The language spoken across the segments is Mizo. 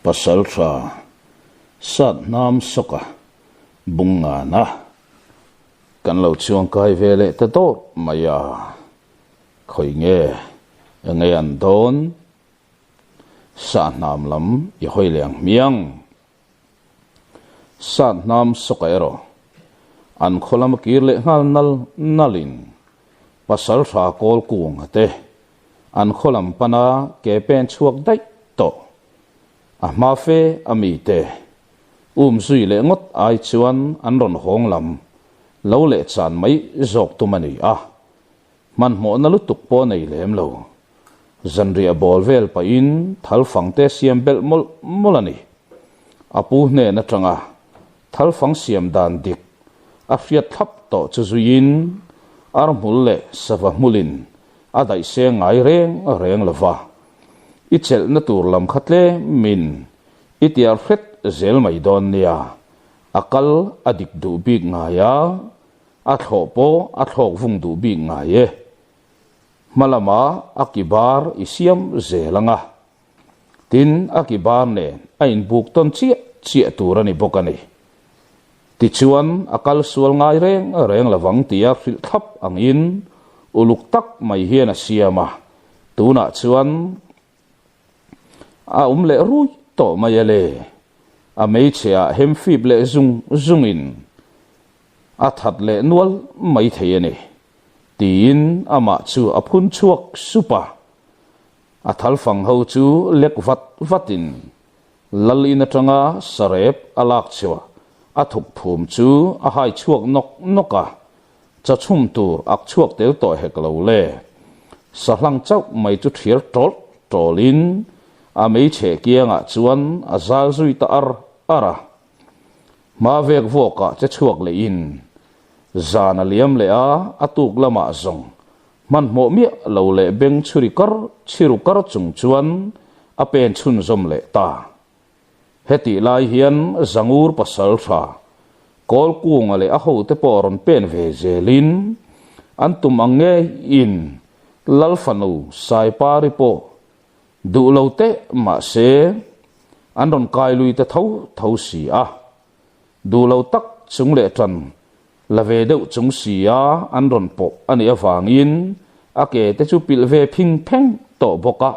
Pasaltha Sat Hnam Sawka Bungngana kan lo chuangkai ve leh ta dawt mai a, khawi nge enge an dawn? Sah hnam lam i hawi leh ang hmiang. Sat hnam sawka erawh an khaw lama kir leh nghal nal nalin Pasaltha kawl kunga te an khaw lam pana ke pen chhuak daih tawh. A hma fe a mite um zui leh ngawt ai chuan an rawn hawng lam lo leh chan mai zawk tum a ni a, hmanhmawhna lutuk pawh nei lem lo. Zanriah bawl vel pahin thalfang te siam belh mawlh mawlh a ni. A pu hnen atanga thalfang siam dan dik a hriat thlap tawh chu zuiin arhmul leh sava hmulin a daih seng ngai reng reng lo va, i chelhna tur lam kha tlemin i tiar hret zel mai dawn nia, a kal a dik duh bik ngai a, a thlawh pawh a thlawk vung duh bik ngai e. Hma lamah a ki bar i siam zel ang a, tin a ki bar nen a inbuk tawn chiah chiah tur a ni bawk a ni. Tichuan, a kal sual ngai reng reng lovang tia hrilh thlap angin uluk tak mai hian a siam a, tunah chuan a awm leh rui tawh mai a le. A hmeichhe-ah hemfip leh zung zungin a that leh nual mai thei a ni, tiin amah chu a phun chhuak sup a. A thalfang ho chu lek vat vatin Lal in atanga sarep a lak chhuah a thuk phum chu a hai chhuak nawk nawk a, cha chhum tur ak chhuak tel tawh hek lo le. Sahlang chauh mai chu thiar tawlh tawlhin a meichhe kiangah chuan a zal zui ta ar ar a. Hma vek vawkah che chhuak lehin zan a liam leh a, a tuk lamah zawng Hmanhmawh miah lo leh beng chhuri kar chhiru kar chung chuan a pen chhunzawm leh ta. Hetih lai hian Zangur pasal tha Kawlkunga leh a hote pawh rawn pen ve zelin an tum ang ngeiin Lal fanu Saipari pawh duh lo teh mahse an rawn kai lui ta tho tho si a. Duh lo tak chung leh tan la ve deuh chung sia an rawn pawh a nih avangin a ke te chu pilh ve phing pheng tawh bawk a.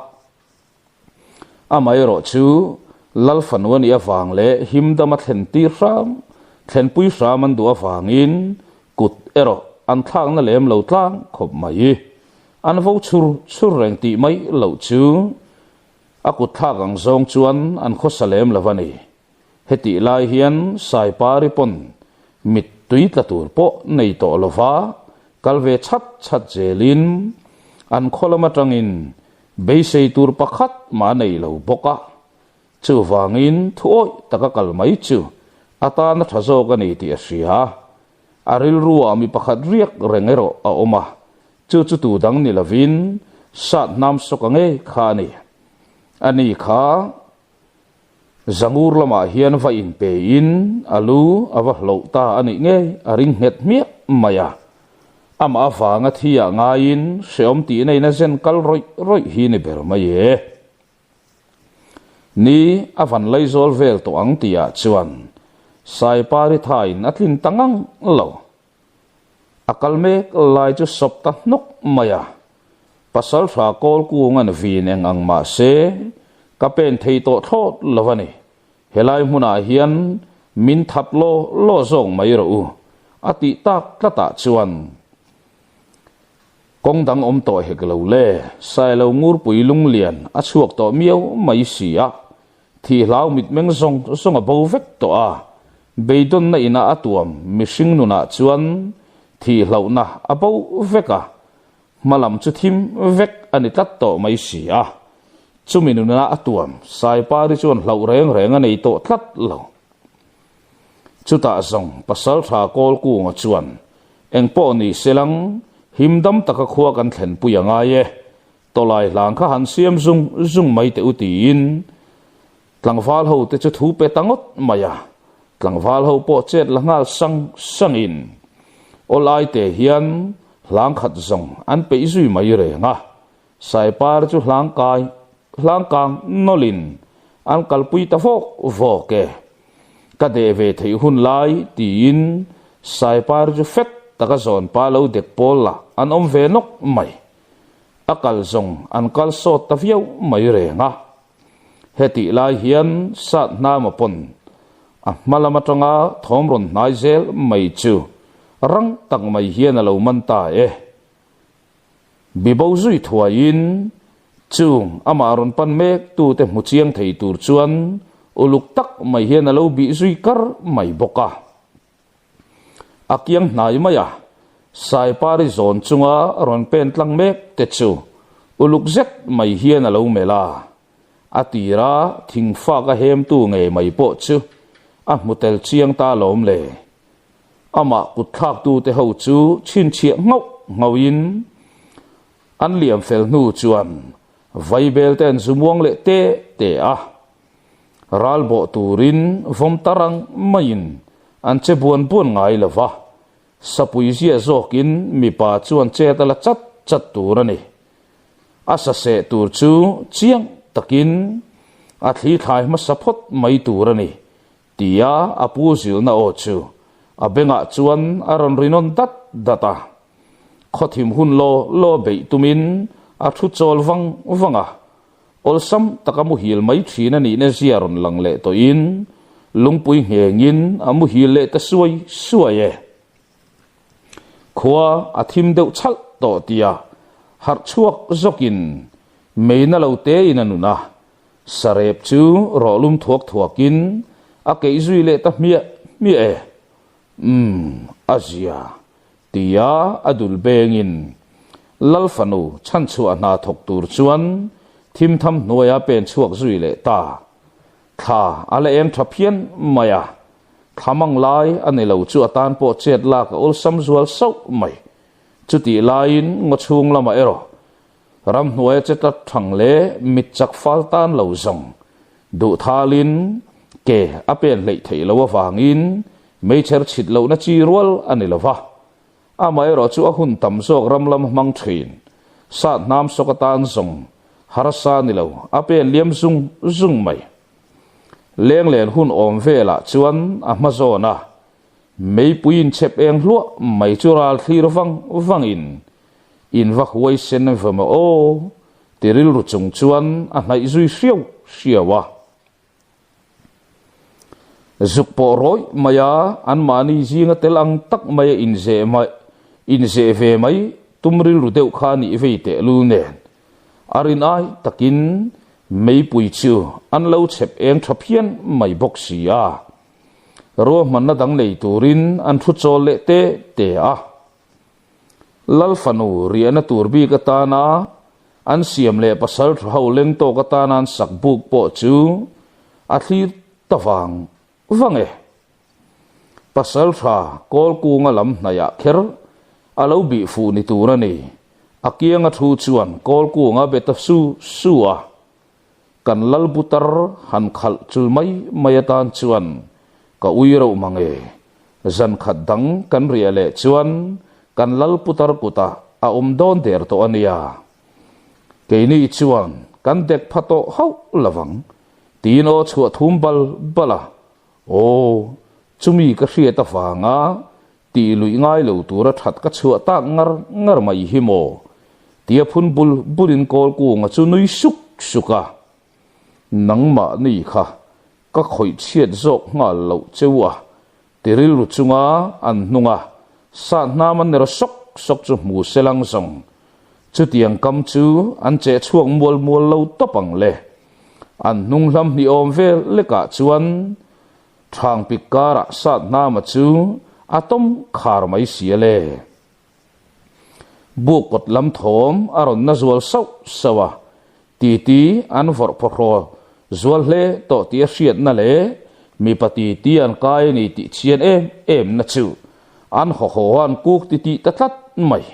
Amaherawh chu Lal fanu a nih avang leh himdam a thlen tir hram, thlenpui hram an duh avangin kut erawh an thlakna lem lo tlang khawp mai. An vo chhur chhur reng tih mai loh chu a kut thlak ang zawng chuan an khawsa lem lo a ni. Hetih lai hian Saipari pawn mit tui tla tur pawh nei tawh lova kal ve chhat chhat zelin an khaw lam atangin beisei tur pakhat mah a nei lo bawk a. Chuvangin thu awih taka kal mai chu a tana tha zawk a ni tih a hria. A rilruah mi pakhat riak reng erawh a awm a, chu chu tu dang ni lovin Sat hnam sawka ngei kha a ni. Ani kha. Zangur lamah hian va inpe in a lu a va hloh ta a nih ngei a ring nghet hmiah mai a. Amah avanga thi ah ngaiin hreawm tihna in a zen kal rawih rawih hi ni ber mai e. Ni a van laizawl vel tawh ang tih ah chuan Saipari thain a tlin ta ngang lo. A kal mek lai chu sawp ta hnawk mai a, Pasaltha Kawlkunga'n vin eng ang mah se ka pen thei tawh thlawt lo a ni, helai hmunah hian min that law law zawk mai rawh u, a tih tak tlatah chuan kawng dang awm tawh hek lo le, Sailo Ngurpui Lunglian a chhuak tawh miau mai si a, Thihhlau mitmeng zawng zawng a bo vek tawh a, beidawnna inah a tuam mihring nunah chuan thihhlauhna a bo vek a, hmalam chu thim vek a ni tlat tawh mai si a. Chumi nunah a tuam Saipari chuan hlauh reng reng a nei tawh tlat lo. Chutah zawng Pasaltha Kawlkunga chuan engpawh ni selang himdam taka khua kan thlenpui a ngai e, Tawlai hlang kha han siam zung zung mai teh u tiin tlangval ho te chu thu pe ta ngawt mai a, tlangval ho pawh chet la nghal sang sangin awlai te hian hlang khat zawng an peih zui mai reng a, Saipar chu hlang kai hlang kang nawlhin. an kalpui ta vawk vawk e. Ka deh ve theih hun lai tiin Saipar chu fet taka zawn pa lo dek pawl lah an awm ve nawk mai. A kal zawng an kal sawt ta viau mai reng a. Hetih lai hian sat hnama pawn a hma lam atanga thawm rawn hnai zel mai chu rang tak mai hian a lo man ta e. Bibo zui thuaiin chung amah rawn pan mek tute hmu chiang thei tur chuan uluk tak mai hian a lo bih zui kar mai bawk a. A kiang hnai mai a, Saipari zawn chunga rawn pen tlang mek te chu uluk zet mai hian a lo melh a. A tira thingfak a hemtu ngei mai pawh chu a hmu tel chiang ta lawm le. Amah kutthlaktute ho chu chhinchhiah nghauh nghauhin an liam fel hnu chuan vaibel te an zu muang leh te te a. Ral bawh turin vawm ta rang maiin an che buan buan ngai lo va, sapui ziah zawkin mipa chuan chet a la chat chat tur a ni. A saseh tur chu chiang takin a thli thlai hmasa phawt mai tur a ni, tia a pu zilhna aw chu a bengah chuan a rawn rinawn dat dat a. Khawthim hun law law beih tumin a thu chawl vang vang a, Awlsam taka muhil mai thin a nihna zia rawn lang leh tawhin lungpui nghengin a muhil leh ta suai suai e. Khua a thim deuh chhalh tawh tia harh chhuak zawkin meina lo tein a nun a, sarep chu rawhlum thuak thuakin a keih zui leh ta hmiah hmiah e. Umm, a zia, tia a dul bengin Lal fanu chhanchhuah hna thawk tur chuan thim tham hnuaia pen chhuak zui leh ta. Thla a la eng tha phian mai a, thla mang lai a ni lo chu a tan pawh chet lak a awlsam zual sauh mai. Chutih laiin ngaw chhung lamah erawh ramhnuaia che tlat thang leh mit chak fal tan lo zawng duh thalin ke a pen hleih theih loh avangin meichher chhit lohna chi rual a ni lo va. Amaherawh chu a hun tam zawk ram lam hmang thin sat hnam sawk atan zawng harsa ni lo a pen liam zung zung mai. Lenglen hun awm velah chuan a hma zawn a meipui inchhep eng hluah mai chu ral thlir vang vangin In va huai sen va maw aw? ti rilru chung chuan a hnaih zui hriau hriau a. Zuk pawh rawih mai a, anmahni zinga tel ang tak mai a inzeh mai, inzeh ve mai tum rilru deuh kha a nih vei tehlul nen. A rin ai takin meipui chu an lo chhep eng tha phian mai bawk si a. Ruahmanna dang nei turin an thu chawl leh te te a. Lal fanu riahna tur bik atana an siam leh pasal tha ho leng tawk atana an sak buk pawh chu a thlir ta vang vang e. Pasal tha kawl kunga lam hnaihah kher a lo bih fuh ni tur a ni. A kianga thu chuan kawl kunga be ta su su a. Kan lal butar han khalh chul mai mai atan chuan ka ui reuh mang e. Zan khat dang kan riah leh chuan kan lal putar kutah a awm dawn der tawh a nia. Keini chuan kan dek pha tawh hauh lovang tiin aw chhuah thum bal bal a. Aw, chumi ka hriat avanga tih luih ngai lo tura that ka chhuah tak ngar ngar mai hi maw? Tia phun bul bulin kawl kunga chu nui suk suk a. Nangmahni kha ka khawih chhiat zawk nghal loh cheu a, ti rilru chunga an hnunga sat hnam an ner sawk sawk chu hmu se lang zawng. Chutiang kam chu an cheh chhuak mual mual lo tawp ang le. An hnung hlam hnih awm vel lekah chuan Thangpik karah sat hnama chu a tawm khar mai si a le. Buk kawt lam thawm a rawn na zual sauh sauh a, titi an vawrh phawhraw zual hle tawh tih a hriatna leh mipa titi an kai a ni tih chian em em na chu an hawhaw a an kuk titih ta tlat mai.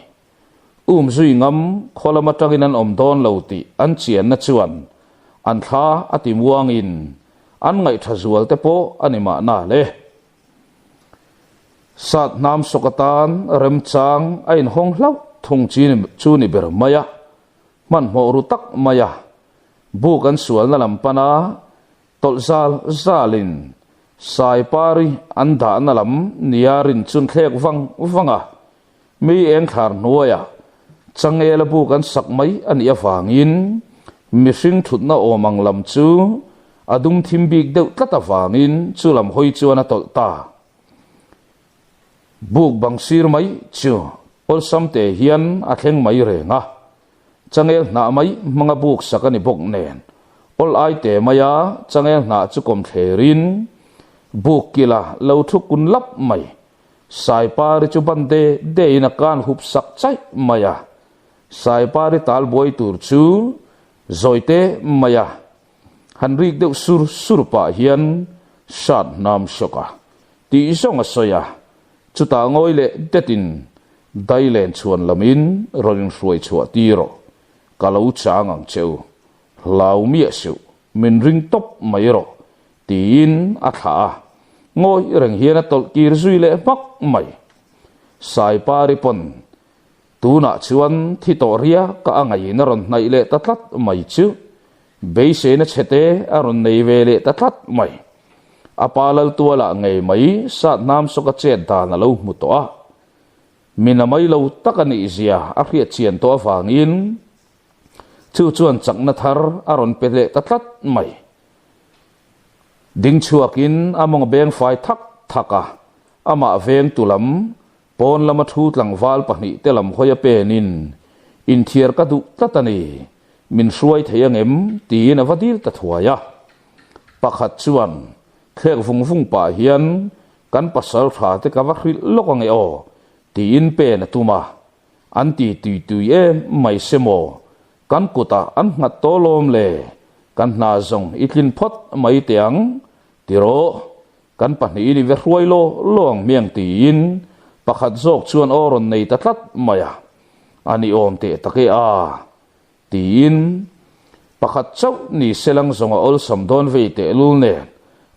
Um zui ngam khaw lam atangin an awm dawn lo tih an chianna chuan an thla a ti muangin an ngaihtha zual te pawh a ni mahna le. Sat hnam sawk atan remchang a inhawng hlauh thung chu ni ber mai a, hmanhmawh ru tak mai a, buk an sualna lam pana. Tawlh zal zalin Saipari an dahna lam nia rin chun thlek vang vang a, mi eng thlar hnuaiah changela buk an sak mai a nih avangin mihring thutna awm ang lam chu a dum thim bik deuh tlat avangin chu lam hawi chuan a tawlh ta. Buk bang sir mai chu awlsam te hian a thleng mai reng a, changel hnah mai hmanga buk sak a ni bawk nen awl ai te maia changel hnah chu kawm thlerin buk kila lo thu kun lap mai Saipari chu ban de dein a kan hup sak chaih mai a, Saipari tal buai tur chu zawi te mai a, han rik deuh sur sur pah hian sat hnam hrawk a tih zawng a sawi a, chutah ngawi leh detin dailen chhuan lamin rawn inhruai chhuah tir rawh, ka lo chang ang che u, hlau miah suh, min ring tawp mai rawh tiin a thlah a, ngawi reng hian a tawlh kir zui leh hmak mai. Saipari pawn Tunah chuan thi tawh ria ka a ngaiin a rawn hnaih leh ta tlat mai chu beiseina chhete a rawn nei ve leh ta tlat mai. A pa Laltualah ngei mai sat hnam sawka chet dan a lo hmu tawh a, min a mai lo tak a nih zia a hriat chian tawh avangin chu chuan chakna thar a rawn pe leh ta tlat mai. Ding chhuakin a mawng beng fai thak thak a, amah veng tu lam Pawn lama thu tlangval pahnih te lam hawi a penin, Inthiar ka duh tlat a ni, min hruai thei angem? tiin a va dil ta thuai a. Pakhat chuan thlek vung vung pah hian, Kan pasal tha te ka va hrilh lawk ange aw, tiin pen a tum a. An ti tui tui em mai se maw, kan kutah an nghat tawh lawm le, kan hna zawng i tlin phawt mai teh ang, ti rawh. Kan pahnihin i ve hruai law law ang hmiang tiin pakhat zawk chuan aw rawn nei ta tlat mai a, a ni awm teh tak e a tiin pakhat chauh ni selang zawng a awlsam dawn vei tehlul nen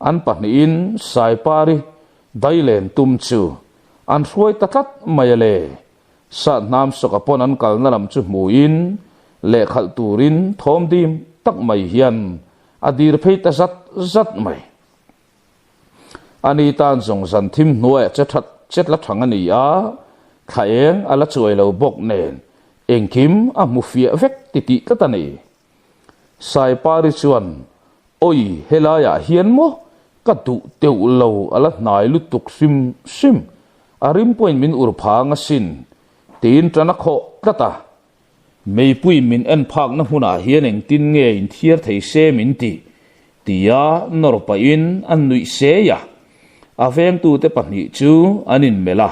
an pahnihin Saipari dailen tum chu an hruai ta tlat mai a le. Sathnam sawka pawn an kalna lam chu hmuin lehkhalh turin thawm dim tak mai hian a dir phei ta zat zat mai. Ani tan zawng zan thim hnuaiah che that chet la thang a ni a, thla eng a la chuai lo bawk nen engkim a hmu fiah vek ti tih tlat a ni. Saipari chuan, Awi, helaiah hian maw ka duh teuh lo a la hnai lutuk hrim hrim, a rim pawhin min ur phang asin, tiin tan a khawh tlat a. Meipui min en phakna hmunah hian engtin nge inthiar thei se min ti? tia nawr pahin an nuih sei a. A vengtute pahnih chu an inmelh a,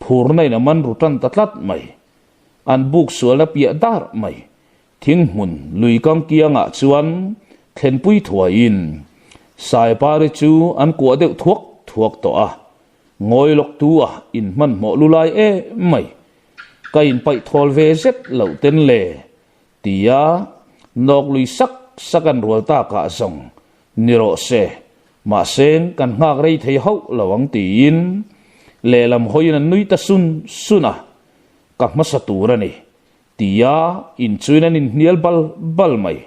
phurna in a man ru tan ta tlat mai. An buk sualna piah dar mai. Thing hmun lui kam kiangah chuan thlenpui thuaiin Saipari chu an kuah deuh thuak thuak tawh a. Ngawi lawk tu a inhmanhmawh lu lai em mai. Ka inpaih thawl ve zet loh ten le, tia nawk lui sak sak an rual takah zawng ni rawh se, mahse kan nghak rei thei hauh lo ang tiin lehlam hawiin an nui ta sun sun a, ka hmasa tur a ni, tia inchuin an inhnial bal bal mai.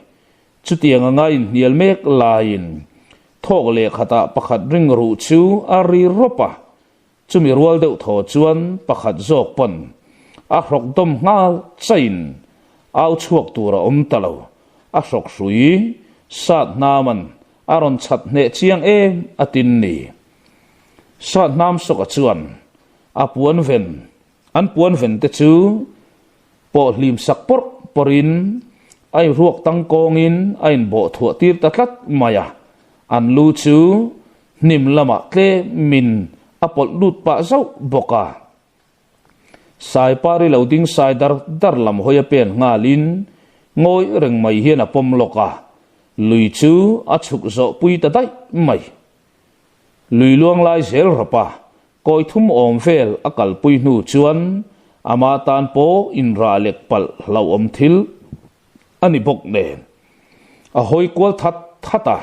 Chutiang anga inhnial mek laiin thawk leh khatah pakhat ring ruh chu a ri rawp a, Chumi rual deuh thaw chuan pakhat zawk pawn a hrawk dawm nghal chain au chhuak tur a awm ta lo. A hrawk hrui sat hnaman a rawn chhat hneh chiang em a tin ni. Sat hnam sawka chuan a puan ven an puan ven te chu pawh hlim sak pawrh pawrhin a inruak tangkawngin a inbawh thuah tir ta tlat mai a. An lu chu hnim lamah tlemin a pawlh lut pah zauh bawk a. Saipari lo ding sai dar dar lam hawi a pen nghalin ngawi reng mai hian a pawm lawk a, lui chu a chhuk zawh pui ta daih mai. Lui luang lai zel rawp a, kawi thum awm vel a kalpui hnu chuan ama tan pawh inrah lek palh hlauhawm thil a ni bawk nen a hawi kual that that a,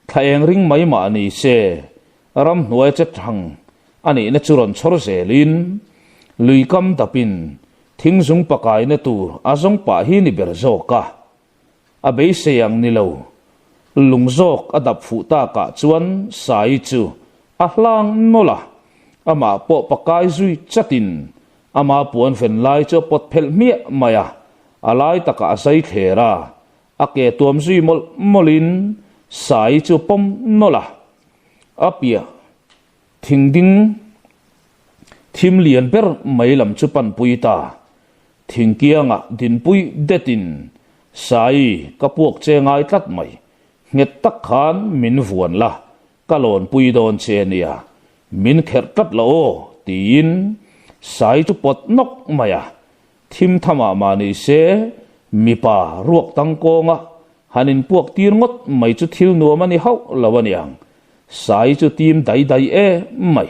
thla eng ring mai mah ni se ramhnuai che thang a nihna chu rawn chhawr zelin lui kam dapin thing zung pakaina tur a zawng pah hi ni ber zawk a, a beisei ang ni lo. Lung zawk a dap fuh takah chuan Sai chu a hlang nawlh a, amah pawh pakai zui chatin ama puan ven lai chu a pawt phelh hmiah mai a, a lai takah a zai thler a, a ke tuam zui mawlh mawlhin Sai chu a pawm nawlh a, a piah thing ding thim lian ber mai lam chu panpui ta. Thingkiangah dinpui detin Sai ka puak che ngai tlat mai, nghet tak khan min vuan la, ka lawnpui dawn che nia, min kherh tlat la aw tiin Sai chu pawt nawk mai a, thim thamah mah ni se mipa ruak tangkawnga han inpuak tir ngawt mai chu thil nuam a ni hauh lo a niang, Sai chu tim dai dai em mai.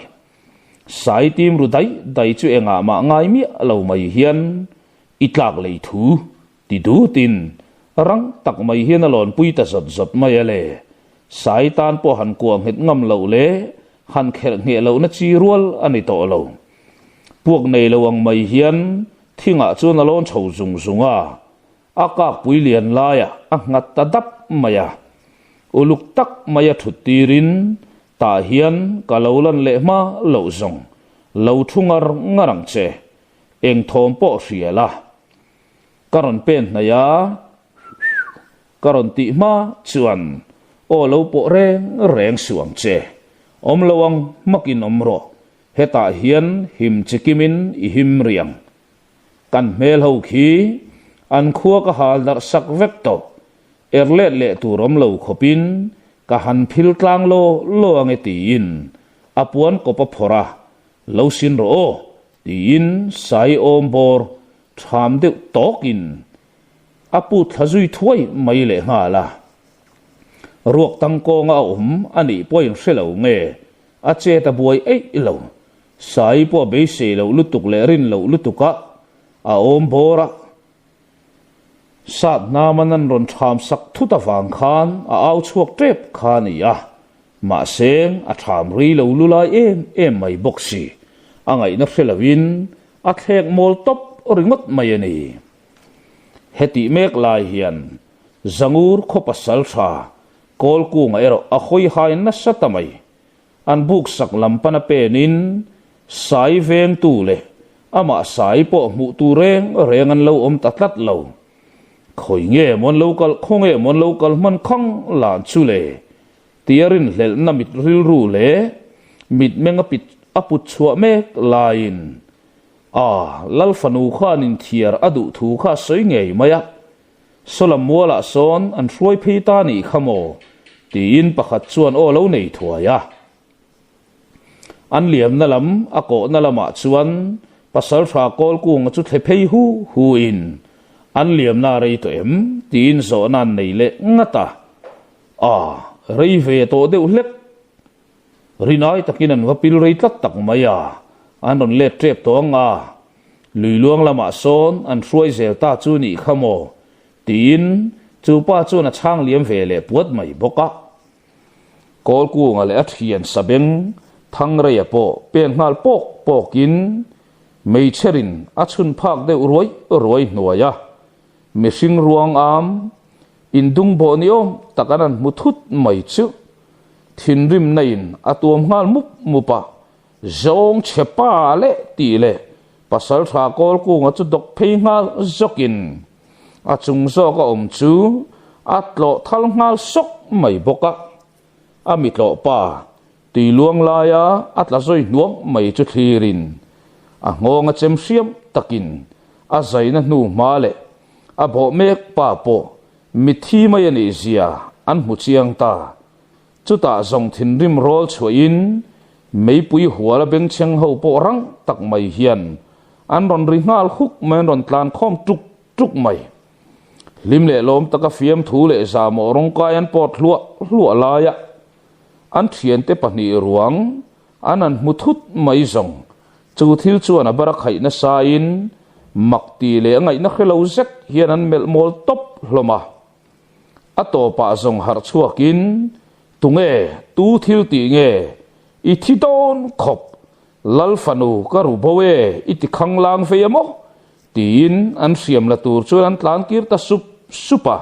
Sai tim ru dai dai chu engah mah ngai miah lo mai hian i tlak lei thu ti dutin rang tak mai hian a lawnpui ta zawt zawt mai a le. Sai tan pawh han kuah nghet ngam loh leh han kherh ngheh lohna chi rual a ni tawh lo. Puak nei lo ang mai hian thingah chuan a lawn chho zung zung a, A kakpui lian laiah a nghat ta dap mai a, uluk tak maia thut tirin tah hian ka lo lan leh hma loh zawng lo thu ngar ngar ang che, eng thawm pawh hria la. Ka rawn pen hnaih a, ka rawn tih hma chuan aw lo pawh reng reng suh ang che, awm lo ang hmakin awm rawh, hetah hian him chikimin i him riang Kan hmel ho khi an khua ka hal darh sak vek tawh. Er let leh tur awm lo khawpin ka han phil tlang law law ange tiin a puan kawp a phawrh a, lo sin rawh aw tiin sai awm bawr ṭham deuh tawkin a put thla zui thuai mai leh nghal a. Ruak tangkawnga a awm a nih pawhin hre lo nge a chet a buai eih lo. Sai pawh beisei loh lutuk leh rin loh lutuka a awm bawr a, sat hnaman an rawn ṭham sak thut avang khan a au chhuak ṭep kha a ni a, mahse a ṭham rei lo lu lai em em mai bawk si, a ngaihna hre loin a thlek mawl tawp ringawt mai a ni. Hetih mek lai hian Zangur khaw pasal ṭha Kawlkunga erawh a hawi hai nasa ta mai. An buk sak lam pana penin sai vengtu leh amah sai pawh hmuh tur reng reng an lo awm ta tlat lo. Khawi nge maw an lo kal, khaw nge maw an lo kal hman khang lan chu le? Tia rinhlelhna mit rilru leh mitmeng a pit a put chhuah mek laiin a Lal fanu khan inthiar a duh thu kha a sawi ngei mai a. Sawlam mualah sawn an hruai phei ta nih kha maw? tiin pakhat chuan aw lo nei thuai a. An liamna lam a kawhna lamah chuan Pasalṭha Kawlkunga chu thle phei hu hu in an liamna a rei tawh em? tiin zawhna an nei leh ngat a. A, rei ve tawh deuh hlek. Rinai takin an va pil rei tlat tak mai a, an rawn let tep tawh ang a, lui luang lamah sawn an hruai zel ta chu nih kha maw? tiin chu pa chuan a chhang liam ve leh puat mai bawk a. Kawlkunga leh a thian sabeng Thangreia pawh pen nghal pawk pawkin meichherin a chhun phak deuh ruai ruai hnuai a, mihring ruang am indungbawh ni awm tak an han hmu thut mai chu Thinrimna in a tuam nghal mup mup a, Zawng chhe pa leh tih leh pasal tha Kawlkunga chu dawk phei nghal zawkin a chung zawk a awm chu a tlawh thal nghal sawk mai bawk a. A mi tlawh pa tui luang laia a tla zawi hnuang mai chu thlirin a nghawng a chem hriam takin a zaina hnu hma leh a bawh mek pa pawh Mitthi mai a nih zia an hmu chiang ta. Chutah zawng thinrim rawl chhuahin meipui hual a bengchheng ho pawh rang tak mai hian an rawn ri nghal huk mai, an rawn tlan khawm tuk tuk mai. Hlim leh lawm taka fiamthu leh zahmawh rawngkai an pawt hluah hluah laia an thiante pahnih ruang an han hmu thut mai zawng Chu thil chuan a bar a khaih nasain mak ti leh a ngaihna hre lo zet hian an melh mawl tawp hlawm a. A tawpah zawng harh chhuakin, Tunge, tu thil tih nge? I thi dawn khawp, Lal fanu ka ru bo e, i ti khang lang vei a maw? tiin an hriam la tur chuan an tlan kir ta sup sup a.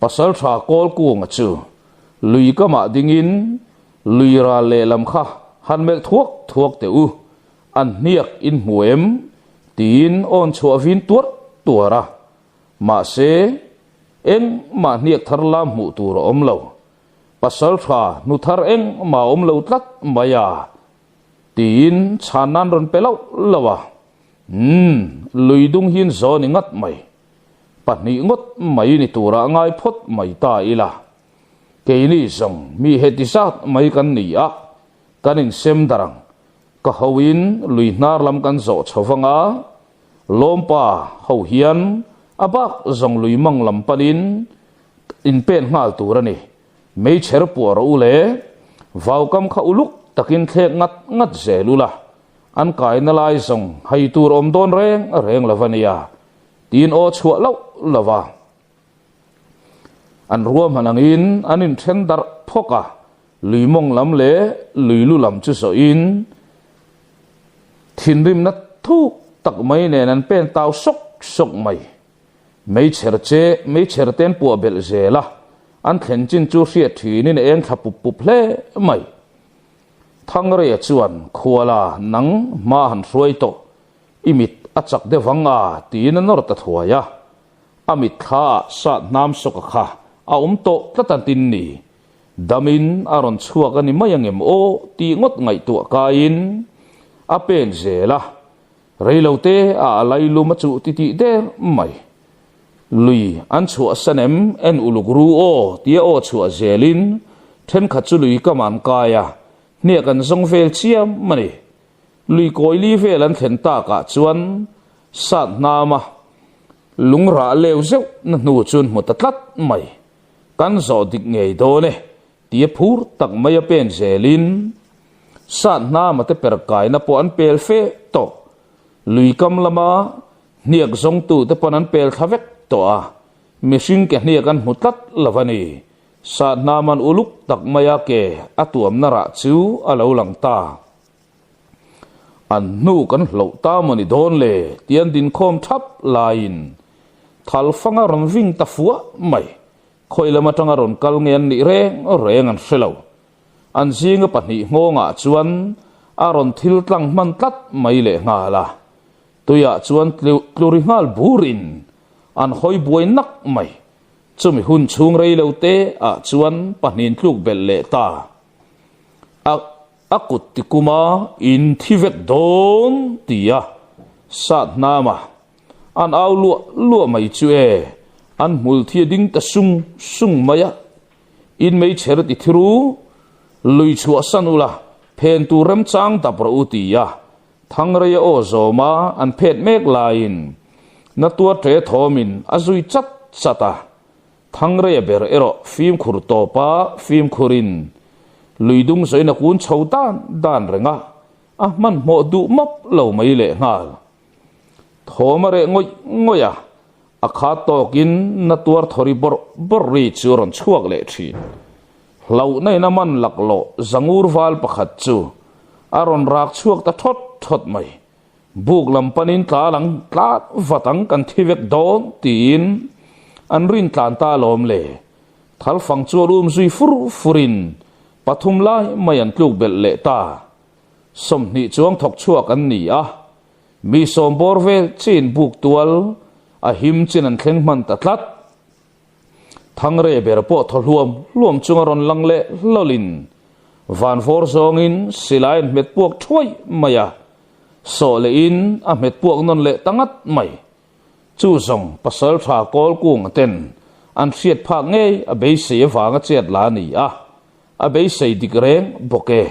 Pasalṭha Kawlkunga chu lui kamah dingin lui ral lehlam kha han melh thuak thuak teh u, an hniak in hmu em? tiin awn chhuah vin tuar tuar a. Mahse, engmah hniak thar lam hmuh tur a awm lo. Pasalṭha hnu thar engmah a awm lo tlat mai a, tiin chhan nan rawn pe loh loh a. Umm, lui dung hian zaw ni ngat mai. Pahnih ngawt mai ni turah ngai phawt mai ta ila. Keini zawng mi heti zat mai kan ni a, kan insem dar ang. Ka hoin lui hnar lam kan zawh chho vang a, Lawmpa ho hian a bak zawng lui mang lam panin inpen nghal tur a ni. Meichher puah rawh u le, vaukam kha uluk takin thlek ngat ngat zel ula, an kaina lai zawng hai tur awm dawn reng reng lo a nia, tiin aw chhuah loh lo a. An ruahman angin an inthen darh phawk a, lui mawng lam leh lui lu lam chu zawhin thinrimna thuk tak mai nen an pen tau sawk sawk mai. Meichher che meichher te an puah belh zel a, an thlen chin chu hriat thinin a eng thla pup pup hle mai. Thangreia chuan Khuala nang hma han hruai tawh, i mit a chak deuh ang a tiin a nawr ta thuai a. A mitthla ah sat hnam sawka kha a awm tawh tlat an tin ni. Damin a rawn chhuak a ni mai angem aw tih ngawt ngaihtuah kaiin a pen zel a, reilote a a lailum a chuh titih der mai. Lui an chhuah san em en uluk ru aw tia aw chhuah zelin thenkhat chu lui kam an kai a, hniak an zawng vel chiam a ni. Lui kawili vel an thlen takah chuan sat hnama lung rah leu zeuh na hnu chuan hmu ta tlat mai. Kan zawh dik ngei dawn e tia phur tak mai a pen zelin sat hnama te per kaina pawh an pel fe tawh. Lui kam lama hniak zawngtu te pawn an pel thla vek tawh a, mihring ke hniak an hmu tlat lo a ni. Sat hnaman uluk tak maia ke a tuamna rah chu a lo lang ta. An hnu kan hloh ta maw ni dawn le tih an dinkhawm thap laiin thal fanga rawn ving ta fuah mai. Khawi lam atanga rawn kal nge an nih reng reng an hre lo. An zinga pahnih nghawngah chuan a rawn thil tlang hman tlat mai lehnghal a. Tuiah chuan tluri nghal burin an hawi buai nak mai. Chumi hun chhung rei lo te ah chuan pahnih tluk belh leh ta. A A kut ti kuma in thi vek dawn ti a sat hnam a, an au luah luah mai chu e, an hmul thi a ding ta sung sung mai a, in meichher ti thi ru, lui chhuah san ula phen tur remchang dap rawh u ti a, Thangrei a aw zawm a an phet mek laiin Natua ṭe thawmin a zui chat chat a, Thangreia ber erawh fimkhur tawpa fimkhurin lui dung zawin a kun chho dan dan reng a, a hmanhmawh duh mawp lo mai lehnghal. Thawm a reh ngawih ngawih a, a khat tawkin na tuar thawri bawrh bawrh ri chu a rawn chhuak leh thin. Hlauhna in a man laklawh zangur val pakhat chu a rawn rak chhuak ta thawt thawt mai. Buk lam panin tla lang tlat vat ang kan thi vek dawn tiin an rin tlan ta alawm le. Thal fang chu a rum zui fur furin pathum lai mai an tluk belh leh ta. 20 chuang thawk chhuak an ni a, mi sawm bawr vel chin buk tual a him chin an thleng hman ta tlat. Thangre ber pawh thaw hluam hluam chunga rawn lang leh hlawlin vanvawr zawngin silai an hmet puak thuai mai a, sawh lehin a hmet puak nawn leh ta ngat mai. Chu zawng pasal tha kawl kunga ten an hriat phak ngei a beisei avanga chet la a ni a, a beisei dik reng bawk e.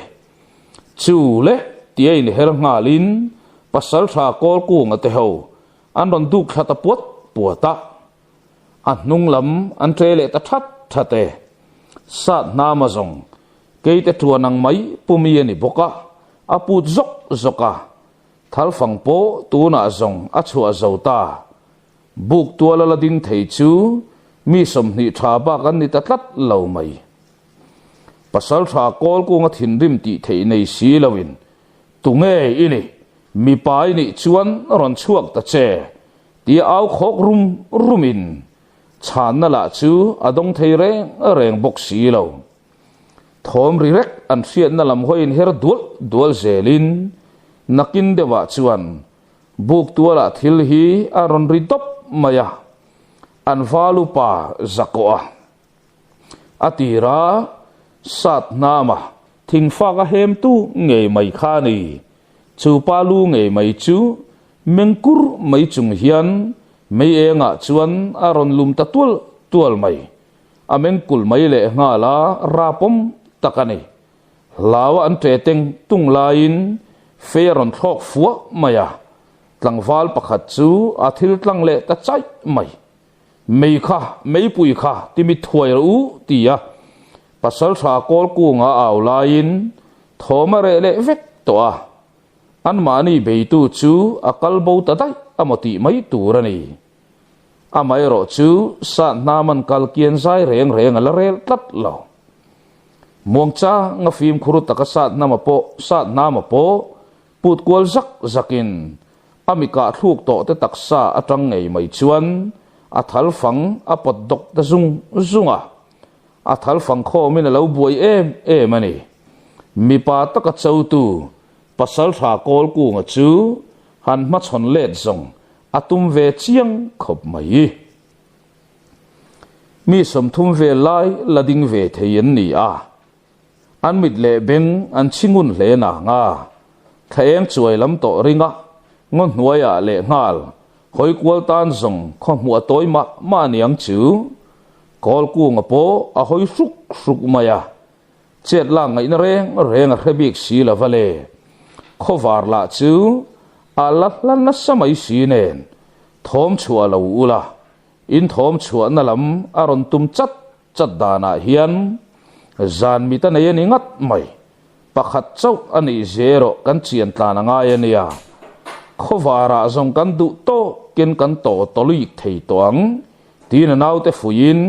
Chu le tia inher nghalin pasal tha kawl kunga te ho an rawn duk thla ta puat puat a. A hnung lam an ṭe leh ta ṭhat ṭhat e. Sat hnama zawng keite ṭuan ang mai pumi a ni bawk a, a put zawk zawk a. Thalfang pawh tunah zawng a chhuah zo ta. Buk tuala la ding thei chu mi 20 ṭha bak an ni ta tlat lo mai. Pasal ṭha kawl kunga thinrim tih theih nei si loin, Tunge i nih? Mipa i nih chuan rawn chhuak ta che. Tia au khawk rum rumin. Chhanna lah chu a dawng thei reng reng bawk si lo. Thawm ri rek an hriatna lam hawiin her dual dual zelin nakin deuhah chuan buk tualah thil hi a rawn ri dawp mai a, an valupa zakawh a. A tira sat hnama thingfak a hemtu ngei mai kha a ni. Chu pa lu ngei mai chu mengkur mai chung hian mei engah chuan a rawn lum ta tual tual mai. A mengkul mai leh nghal a, rapawm tak a ni. Hlaua an ṭe teng tung laiin fei a rawn thlawk fuah mai a, tlangval pakhat chu a thil tlang leh ta chaih mai. Mei kha, meipui kha ti mit thuai rawh u, ti a Pasalṭha Kawlkunga a au laiin thawm a reh leh vek tawh a, anmahni beitu chu a kal bo ta daih a maw tih mai tur a ni. Amaherawh chu sat hnaman kal kian zai reng reng a la rel tlat lo. Muangchanga fimkhur taka sat hnama pawh sat hnama pawh put kual zak zakin A mi kah thluk tawh te taksa atang ngei mai chuan a thal fang a pawt dawk ta zung zung a, a thal fang khawmin a lo buai em em a ni. Mipa taka chotu Pasaltha Kawlkunga chu han hmachhawn let zawng a tum ve chiang khawp mai. Mi 30 vel lai la ding ve thei an ni a. An mit leh beng an chhi ngun hle nang a, thla eng chuai lam tawh ringa ngaw hnuaiah leh nghal hawi kual tan zawng khaw hmuh a tawi mah mah aniang chu. Kawl kunga pawh a hawi hruk hruk mai a, chet lak ngaihna reng reng a hre bik si lo va le. Khawvar lah chu a la hla nasa mai si nen thawm chhuah lo ula, in thawm chhuahna lam a rawn tum chat Chat danah hian zan mit a nei a ni ngat mai. Pakhat chauh a nih zia erawh kan chian tlan a ngai a nia. Khawvarah zawng kan duh tawkin kan taw tawluik thei tawh ang tiin a naute fuiin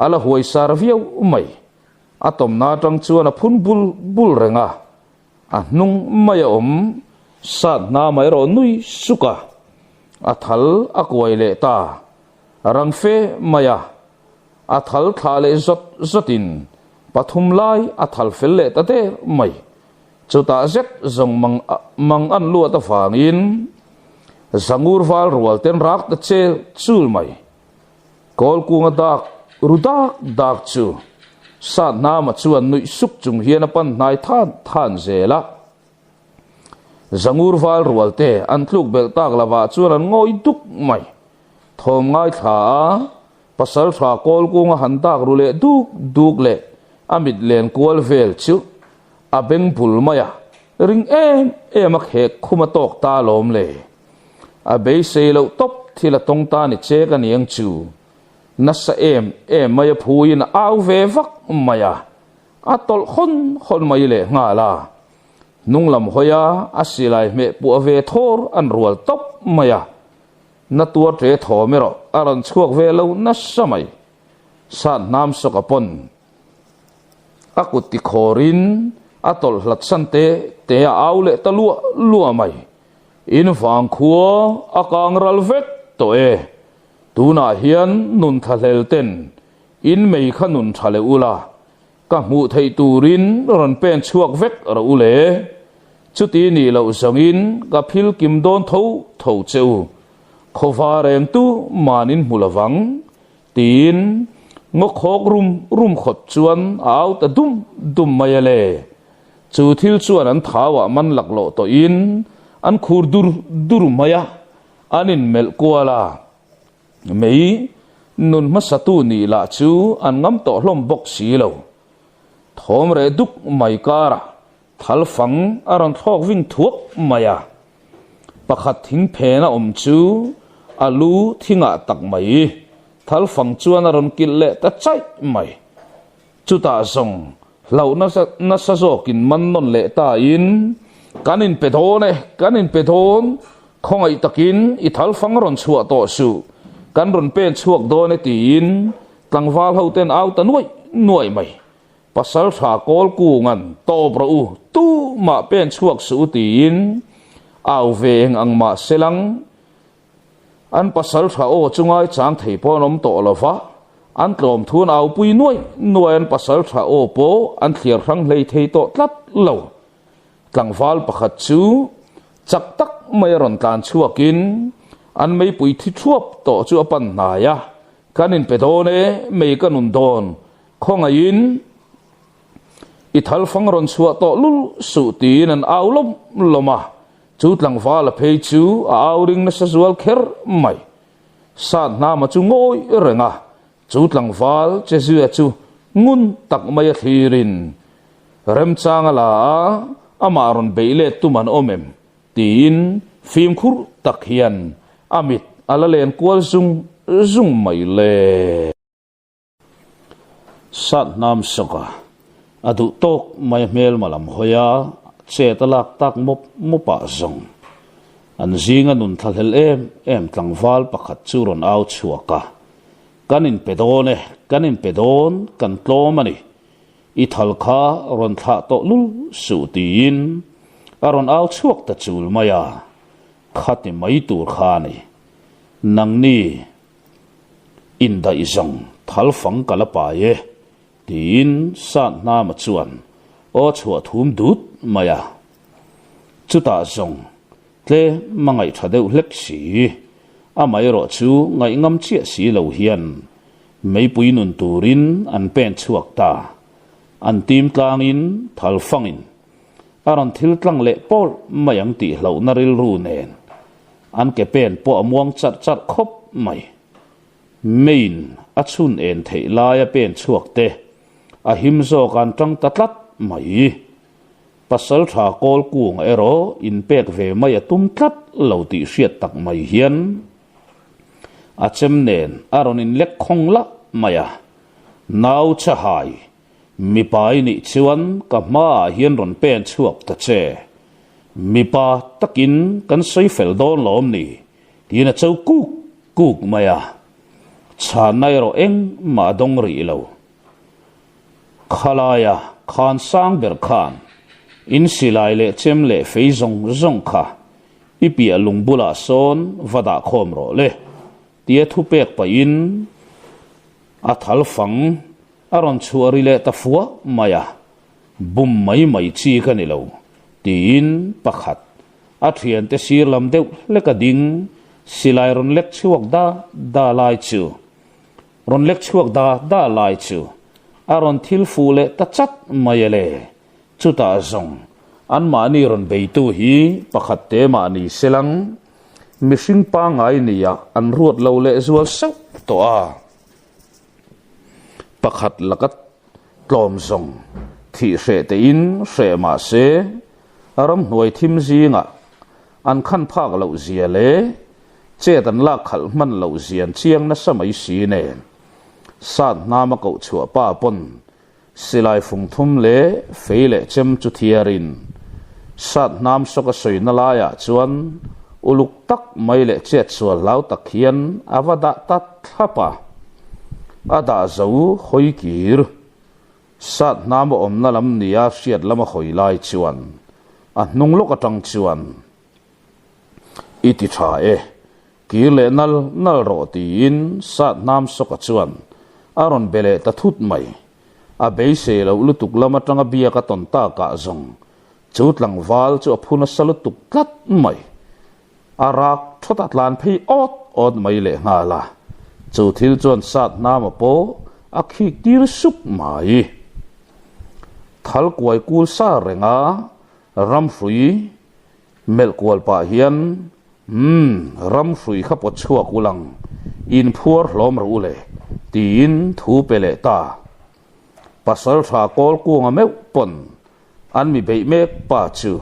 a la huai sar viau mai. A tawmna atang chuan a phun bul bul reng a, a hnung mai a awm sat hna mai erawh nui suk a, a thal a kuai leh ta rang fe mai a. A thal thlah leh zawt zawtin pathum lai a thal fel leh ta der mai. Chutah zet zawng mang mang an luat avangin Zangur val rual ten rak ta chel chul mai. Kawlkunga dak ru dak dak chu sat hnama chuan nuih suk chung hian a pan hnai than than zel a. Zangur val rual te an tluk belh tak lovah chuan an ngawi duk mai. Thawm ngaithla a Pasalṭha Kawlkunga han dak ru leh duk duk leh a mit len kual vel chu a beng bul mai a, ring em em a khek khum a tawk ta alawm le. A beisei loh tawp thil a tawng ta ni chek a niang chu. Nasa em em mai a phuiin a au ve vak mai a, a tawlh hawn hawn mai leh nghal a. Hnung lam hawi a a silai hmeh puah ve thawr an rual tawp mai a. Na tuar ṭe thawm erawh a rawn chhuak ve lo nasa mai. Sat hnam sawk a pawn a kut ti khawrin a tawlh hlat san te te a au leh ta luah luah mai. In vang khua a kang ral vek tawh e. Tunah hian nun tha hlel ten in mei kha nun tha leh ula, Ka hmuh theih turin rawn pen chhuak vek rawh u le. Chuti nih loh zawngin ka phil kim dawn tho tho che u. Khawva reng tu manin hmu lovang, tiin ngaw khawk rum rum khawp chuan a au ta dum dum mai a le. Chu thil chuan an thauah man laklawh tawhin an khur dur dur mai a, an inmelh kual a. Mei nun hmasatu nih lah chu an ngam tawh hlawm bawk si lo. Thawm reh duk mai karah thal fang a rawn thlawk ving thuak mai a. Pakhat thing phen a awm chu a lu thingah tak mai thal fang chuan a rawn kilh leh ta chaih mai. Chutah zawng hlauh nasa zawkin man nawn leh tain, Kan inpe dawn e, kan inpe dawn, khawngaih takin i thalfang rawn chhuah tawh suh, kan rawn pen chhuak dawn e tiin tlangval hoten au ta nuaih nuaih mai. Pasal tha kawl kungan tawp rawh u, tumah pen chhuak suh u tiin au ve eng ang mah selang. An pasal tha aw chu ngaichang thei pawh an awm tawh lo va, an tlawm thun au pui nuai nuai an pasal tha aw pawh an thliar hrang hlei thei tawh tlat lo. Tlangval pakhat chu chak tak mai a rawn tlan chhuakin an meipui thi thuap tawh chu a pan hnai a, Kan inpe dawn e, mei ka nun dawn, khawngaihin i thal fang rawn chhuah tawh lul suh tiin an au lawm lawm a, chu tlangvala phei chu a au ring nasa zual kher mai. Sat hnama chu ngawi reng a, chu tlangval che zuia chu ngun tak mai a thlirin remchang a la a, amah rawn beih let tum an awm em tiin fimkhur tak hian a mit a la len kual zung zung mai le. Sat hnam sawk a, a duh tawk mai hmelma lam hawi a, chet a lak tak mawp mawp ah zawng. An zinga nun thlahlel em em tlangval pakhat chu rawn au chhuak a, Kan inpe dawn e, kan inpe dawn, kan tlawm a ni. I thal kha rawn thlah tawh lul suh tiin a rawn au chhuak ta chul mai a, khati mai tur kha a ni. Nangni. Indaih zawng thal fang ka la pai e, tiin Sat Hnama chuan aw chhuah thum dut mai a. Chutah zawng tlem a ngaihṭha deuh hlek si. Amaherawh chu ngaihngam chiah si lo hian meipui nun turin an pen chhuak ta. An tim tlangin thal fangin a rawn thil tlang leh pawlh mai ang tih hlauhna rilru nen an ke pen pawh a muang charh charh khawp mai. Main a chhun en theih laia pen chhuak te a him zawk an tang ta tlat mai. Pasal tha kawl kung erawh inpek ve mai a tum tlat lo tih hriat tak mai hian a chem nen a rawn inlek khawng lah mai a, Nau chahai Mipa i nih chuan ka hmaah hian rawn pen chhuak ta che. Mipa takin kan sawi fel dawn lawm ni? tiin a cho kuk kuk mai a. Chhanna erawh engmah a dawng rih lo. Khalaia khan sang ber khan in silai leh chem leh fei zawng zawng kha i piah lung bulah sawn va dah khawm rawh le tia thupek pahin a thal fang A rawn chhuah ri leh ta fuah mai a, bum mai mai chi ka ni lo, tiin pakhat a thiante sir lam deuh hlek a ding silai rawn lek chhuak da da lai chu rawn lek chhuak da da lai chu a rawn thil fuh leh ta chat mai a le. Chutah zawng anmahni rawn beitu hi pakhat te mahni selang mihring pangngai nia an ruat lo leh zual sauh tawh a. Pakhat laka tlawm zawng thih hreh tein hreh mah se, ramhnuai thim zingah an khan phak loh zia leh chet an lak khalh hman loh zian chiang nasa mai si nen Sat hnama koh chhuah pa pawn silai fung thum leh fei leh chem chu thiarin Sat hnam sawk a sawina laiah chuan uluk tak mai leh chet sual hlau tak hian a va dah ta thlap a. A dah zo hawi kir. Sat hnam a awmna lam nia hriat lama hawi lai chuan a hnung lawk atang chuan I ti tha e, kir leh nal nal rawh tiin sat hnam sawka chuan a rawn be leh ta thut mai. A beisei loh lutuk lam atanga biak a tawn takah zawng chu tlangval chu a phu nasa lutuk tlat mai. A rak thawt a tlan phei awt awt mai leh nghal a, chu thil chuan sat hnama pawh a khik tir sup mai. Thal kuai kul sa reng a, ramhrui melh kual pah hian, Umm, ramhrui kha pawt chhuak u lang, inphuar hlawm rawh u le, tiin thu pe leh ta. Pasal tha kawl kunga meuh pawn An mi beih mek pa chu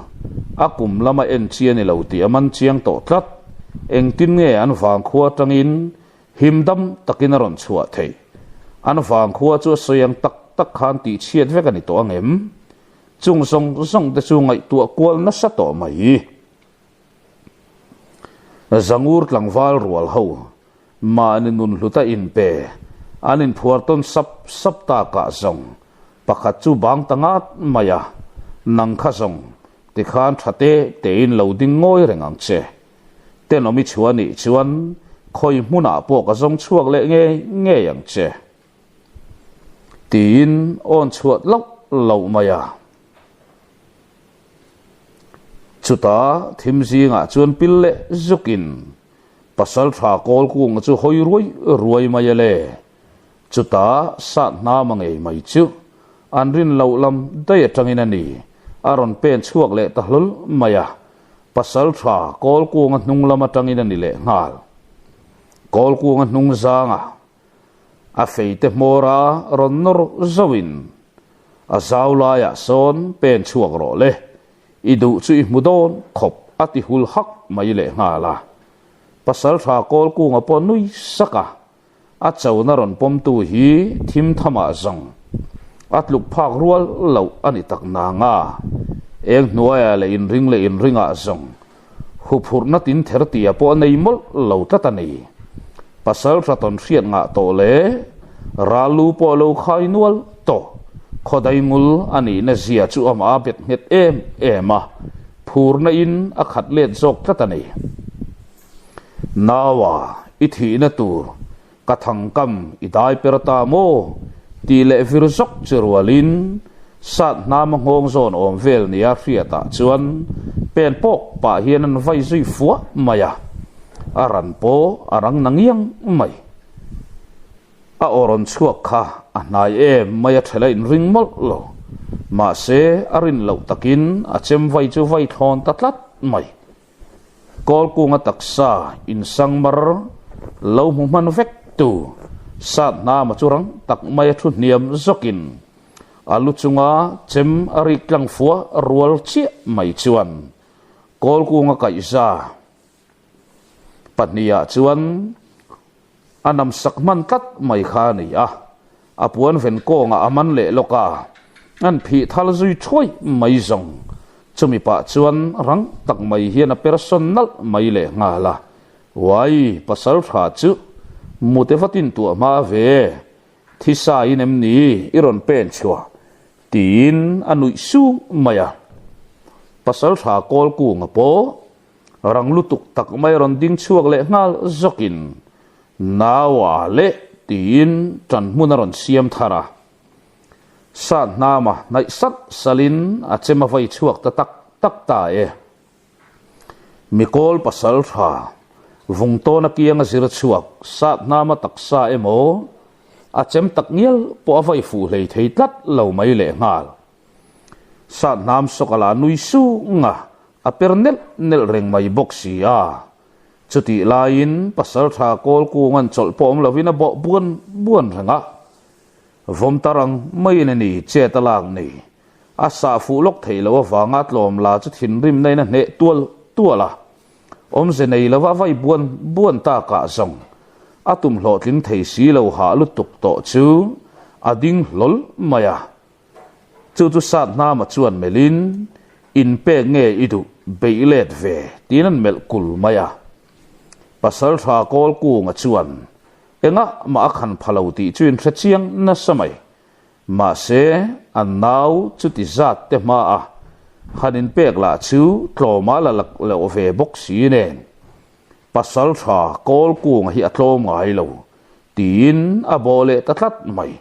a kum lama en chi a ni lo tih a man chiang tawh tlat. Engtin nge an vangkhua atangin him dam takin a rawn chhuah theih? An vangkhua chu a sawi ang tak tak khan tih chhiat vek a ni tawh ang em? Chung zawng zawng te chu ngaihtuah kual nasa tawh mai. Zangur tlangval rual ho Mahni nun hluta inpe an inphuar tawn sap sap takah zawng pakhat chu bang ta ngat mai a, nang kha zawng tikhan tha te tein lo ding ngawi reng ang che. Tenawm i chhuah nih chuan Khawi hmunah pawh ka zawng chhuak leh ngei ngei ang che. Tiin awn chhuat loh loh mai a. Chutah thim zingah chuan pil leh zukin Pasaltha Kawlkunga chu hawi ruai ruai mai a le. Chutah sat hnama ngei mai chu an rin loh lam daih atangin a ni a rawn pen chhuak leh ta hlawl mai a, Pasaltha Kawlkunga hnung lam atangin a ni leh nghal. Kawlkunga hnung zanga a feite hmawra rawn nawr zauhin a zau laiah sawn pen chhuak rawh le, i duh chu i hmu dawn khawp a ti hul hak mai leh nghal a. Pasaltha Kawlkunga pawh nui sak a, A chona rawn pawmtu hi thim thamah zawng a tluk phak rual loh a ni tak nang a, eng hnuaiah leh inring leh inringah zawng huphurhna tin ther tia pawh a nei mawlh lo tlat a ni. Pasal hra tawn hriat ngah tawh leh ral lu pawh a lo khai nual tawh. Khawdai ngul a nihna zia chu amah a bet nghet em em a, phurna in a khat let zawk tlat a ni. Naua, i thihna tur ka thangkam i dai per ta maw? tih leh vir zawk chi rualin sat hnama nghawng zawn awm vel nia hriatah chuan pen pawk pah hian an vai zui fuah mai a, a ran pawh a rang na ngiang mai. A aw rawn chhuak kha a hnai em mai a ṭhela inring mawlh lo. Mahse, a rin loh takin a chem vai chu vai thlawn ta tlat mai. Kawlkunga taksa insangmar lo hmu hman vek tu sat hnama chu rang tak mai a thu hniam zawkin a lu chunga chem a rik tlang fua rual chiah mai chuan Kawlkunga kaihza pahnihah chuan a nam sak hman tlat mai kha a ni a, a puan ven kawngah a man leh lawk a, an phih thal zui thuai mai zawng. Chumi pah chuan rang tak mai hian a person nalh mai leh nghal a, Uai, pasal tha chu mute vatin tuah hma ve, thisa in em ni i rawn pen chhuah? tiin a nuih sung mai a. Pasal tha kawl kunga pawh Rang lutuk tak mai rawn ding chhuak leh nghal zawkin Naua leh tiin ṭan hmun a rawn siam thar a. Sat hnama hnaih salh salhin a chem a vai chhuak ta tak tak ta e. Mikawl pasal tha vung tawn a kiang a zir chhuak sat hnama taksa emaw a chem tak ngial pawh a vai fuh hlei thei tlat lo mai leh nghal. Sat hnam sawk a la nui sung a, a per nelh nelh reng mai bawk si a. Chutih laiin Pasaltha Kawlkunga'n chawlh pawh awm lovin a bawh buan buan reng a. Vawm tar ang maiin a ni chet a lak ni. A sah fuh lawk theih loh avanga tlawm la chu thinrimna in a hneh tual tual a. Awmze nei lova vai buan buan takah zawng a tum hlawhtling thei si lo hah lutuk tawh chu a ding hlawl mai a. Chu chu sat hnama chuan melhin, In pek nge i duh beih let ve? tiin an melh kul mai a. Pasaltha Kawlkunga chuan, Engah mah a khan pha lo tih chu in hre chiang nasa mai. Mahse, an nau chuti zat te hmaa han inpek lah chu tlawma la lak loh ve bawk si nen. Pasaltha Kawlkunga hi a tlawm ngai lo, tiin a bawh leh ta tlat mai.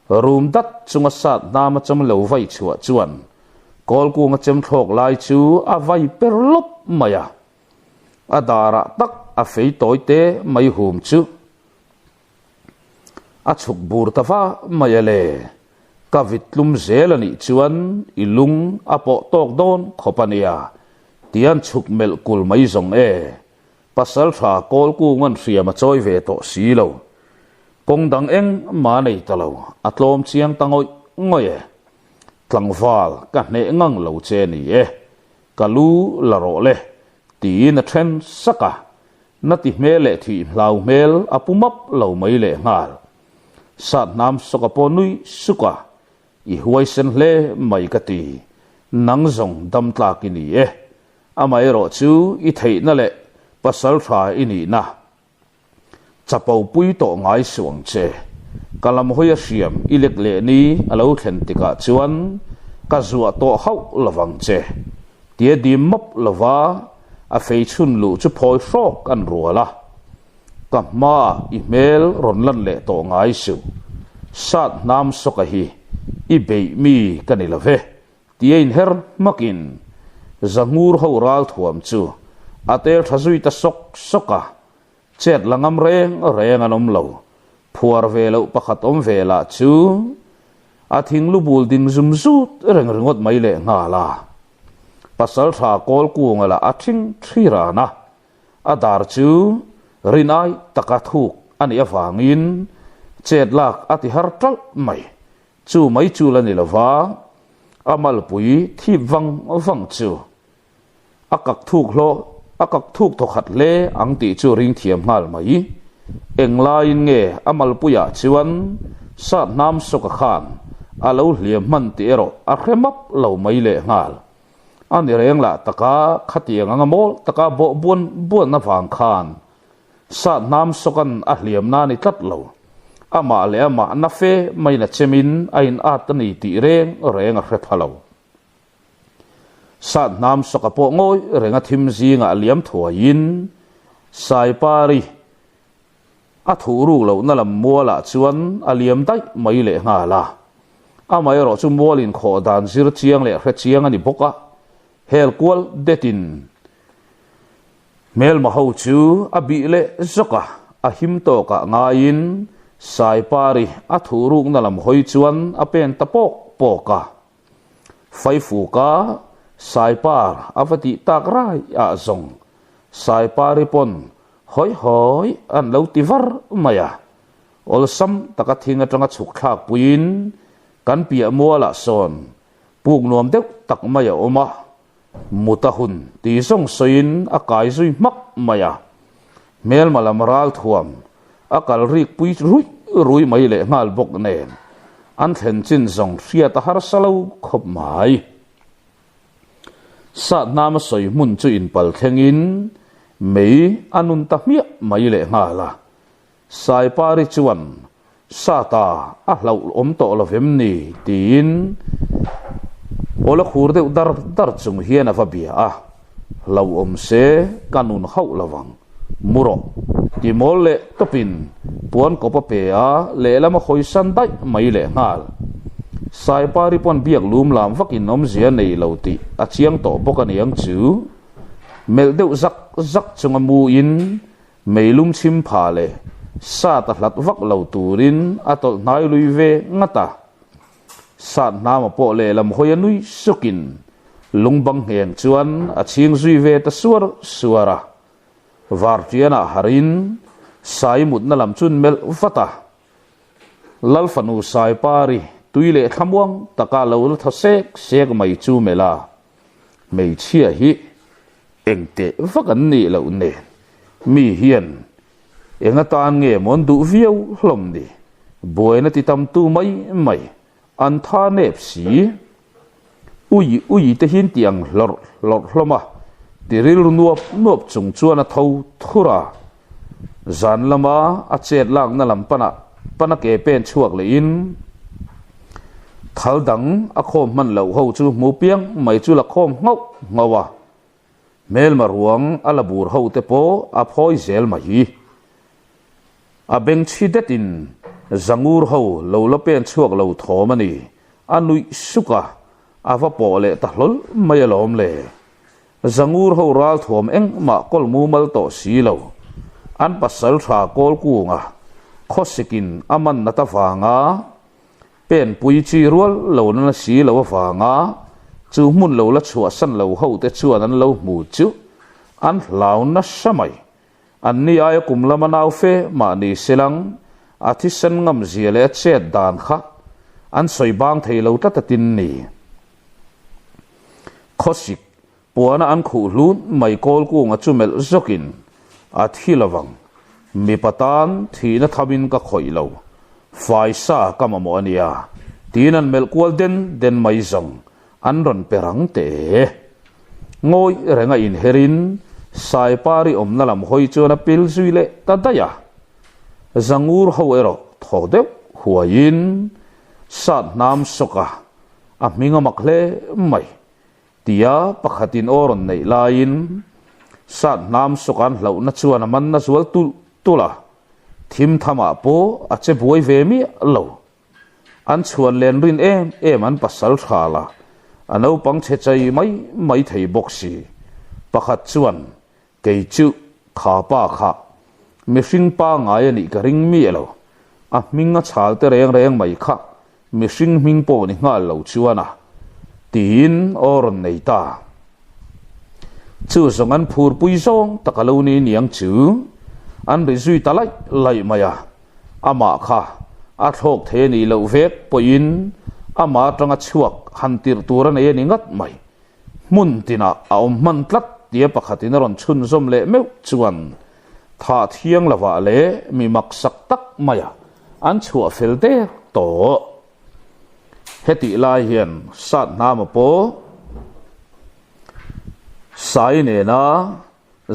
Rum dat chunga sat hnama cham lo vai chhuah chuan Kawlkunga chem thlawk lai chu a vai per lawp mai a. A darah tak a fei tawi te mai hum chu a chhuk bur ta va mai a le. Ka vit tlum zel a nih chuan i lung a pawh tawk dawn khawp a nia, tian chhuk melh kul mai zawng e. Pasaltha Kawlkunga'n hriam a chawi ve tawh si lo. Kawng dang eng mah nei ta lo, a tlawm chiang ta ngawih ngawih e. Tlangval, ka hneh ngang lo che ni e. Ka lu la rawh le, tiin a then sak a. Na ti hmel leh thih hlau hmel a pu map lo mai leh nghal. Sat hnam sawk a pawh nui suk a, I huaisen hle mai ka ti, nang zawng dam tlak i ni e. Amaherawh chu i theihna leh pasal tha i nihna Chapo pui tawh ngai suh ang che. Ka lam hawi a hriam i lek leh ni a lo thlen tikah chuan ka zuah tawh hauh lo vang che. Tia dim mawp lova a fei chhun luh chu phawi hrawk an rual a. Ka hmaah i hmel rawn lan leh tawh ngai suh. Sat hnam sawka hi i beih mi ka ni lo ve, tia inher hmakin Zangur ho ralthuam chu a tel tha zui ta sawk sawk a. Chet la ngam reng reng an awm lo. Phuar ve loh pakhat awm ve lah chu a thinglu bul ding zum zut reng ringawt mai leh nghal a. Pasaltha Kawlkunga lah a thing thi ran a, a dar chu rinai taka thuk a nih avangin chet lak a ti har ṭalh mai. Chu mai chu la ni lova, a malpui thip vang vang chu A kak thuk hlawh, a kak thuk thawkhat hle ang tih chu ring thiam nghal mai. Englaiin nge a malpuiah chuan sat hnam sawka khan a lo hliam hman tih erawh a hre map lo mai leh nghal. A ni reng lah taka khatiang anga mawl taka bawh buan buan avang khan sat hnam sawkan a hliam na ni tlat lo. Amah leh amah na fe mai na chemin a in at a ni tih reng reng a hre pha lo. Sat hnam sawka pawh ngawi renga thim zingah liam thuaiin Saipari a thuh ruk lohna lam mualah chuan a liam daih mai leh nghal a. Amaherawh chu mual inkhawh dan zir chiang leh hre chiang a ni bawk a, hel kual detin hmelma ho chu a bih leh zawk a, a him tawkah ngaiin Saipari a thuh rukna lam hawi chuan a pen ta pawk pawk a. Faifuka Saipar a va tih tak rai ah zawng Saipari pawn hawi hawi an lo ti var mai a, awlsam taka thing atanga chhuk thlak puiin kan piah mualah sawn puk nuam deuh tak mai a awm a, mut a hun tih zawng sawiin a kai zui hmak mai a, hmelma lam ral thuam a kal rik pui ruih ruih mai leh nghal bawk nen an thlen chin zawng hriat a harsa lo khawp mai. Satnam a sawi hmun chu inpal thlengin mei a nun ta hmiah mai leh nghal a, Saipari chuan Sata a hlauh awm tawh lo vem ni? tiin awl a khur deuh dar dar chung hian a va bia a, Hlauh awm se ka nun hauh lo vang, mu rawh, ti mawl leh tawpin puan kawp a pe a, lehlam a hawisan daih mai leh nghal. Saipari pawn biak lum lam vakin awmzia nei lo tih a chiang tawh bawk a niang chu, melh deuh zak zak chunga muin Meilum chhim pha leh sat a hlat vak lo turin a tawlh hnai lui ve ngat a. Sat hnama pawh lehlam hawi a nui sukin lungbang ngheng chuan a chhing zui ve ta suar suar a. Vartianah harin sai mutna lam chun melh vat a. Lal fanu Saipari tui leh thlamuang taka lo la thaw sek sek mai chu melh a. Hmeichhia hi engteh vak an nih loh nen mi hian eng atan nge maw an duh viau hlawm ni, buaina ti tam tu mai mai an tha nep si. Ui ui te hian ti ang hlawrh hlawrh hlawm a, ti rilru nuap nuap chung chuan a tho thur a. Zan lama a chet lakna lam panah pana ke pen chhuak lehin thal dang a khawm hman loh ho chu hmu piang mai chu la khawm nghauh nghauh a, hmelma ruang a la bur ho te pawh a phawi zel mai. A beng chhi detin Zangur ho lo la pen chhuak lo thawm a ni, a nuih suk a, a va pawh leh ta hlawl mai alawm le. Zangur ho ralthuam engmah kawl mumal tawh si lo. An pasal tha kawl kunga khawsikin a man nat avanga penpui chi rual lo na si lo avanga chu hmun lo la chhuahsan lo ho te chuan an lo hmu chu an hlau nasa mai. An ni aia kum lama nau fe mahni silang a thisen ngam zia leh a chet dan kha an sawi bang thei lo tlat a tin ni. Khawsik puana an khuh hlun mai kawl kunga chu melh zawkin a thi lovang. Mipa tan thihna thamin ka khawih lo. Faisa ka mamawh a nia tiin an melh kual den den mai zawng an rawn pe rang teh. Ngawi renga inherin Saipari awmna lam hawi chuan a pil zui leh ta daih a. Zangur ho erawh thaw deuh huaiin sat hnam sawk a. A hming a mak hle mai, tia pakhatin aw rawn neih laiin sat hnam sawk an hlauhna chuan a manna zual tulh tulh a, thim thamah pawh a che buai ve miah lo. An chhuan len rin em em an pasal tha la, a naupang chhe chei mai mai thei bawk si. Pakhat chuan, Kei chu kha pa kha mihring pangai a nih ka ring miah lo, a hming a chhal te reng reng mai kha mihring hming pawh ni nghal lo chuan a, tiin aw rawn nei ta. Chu zawng an phurpui zawng tak a lo ni niang chu an ri zui ta laih laih mai a, amah kha a thlawk thei a nih loh vek pawhin amah atanga chhuak han tirh tur a nei a ni ngat mai. Hmun tinah a awm hman tlat tia pakhatin a rawn chhunzawm leh meuh chuan thah thiang lovah leh mi maksak tak maia an chhuah fel der tawh. Hetih lai hian sat hnama pawh Sai nena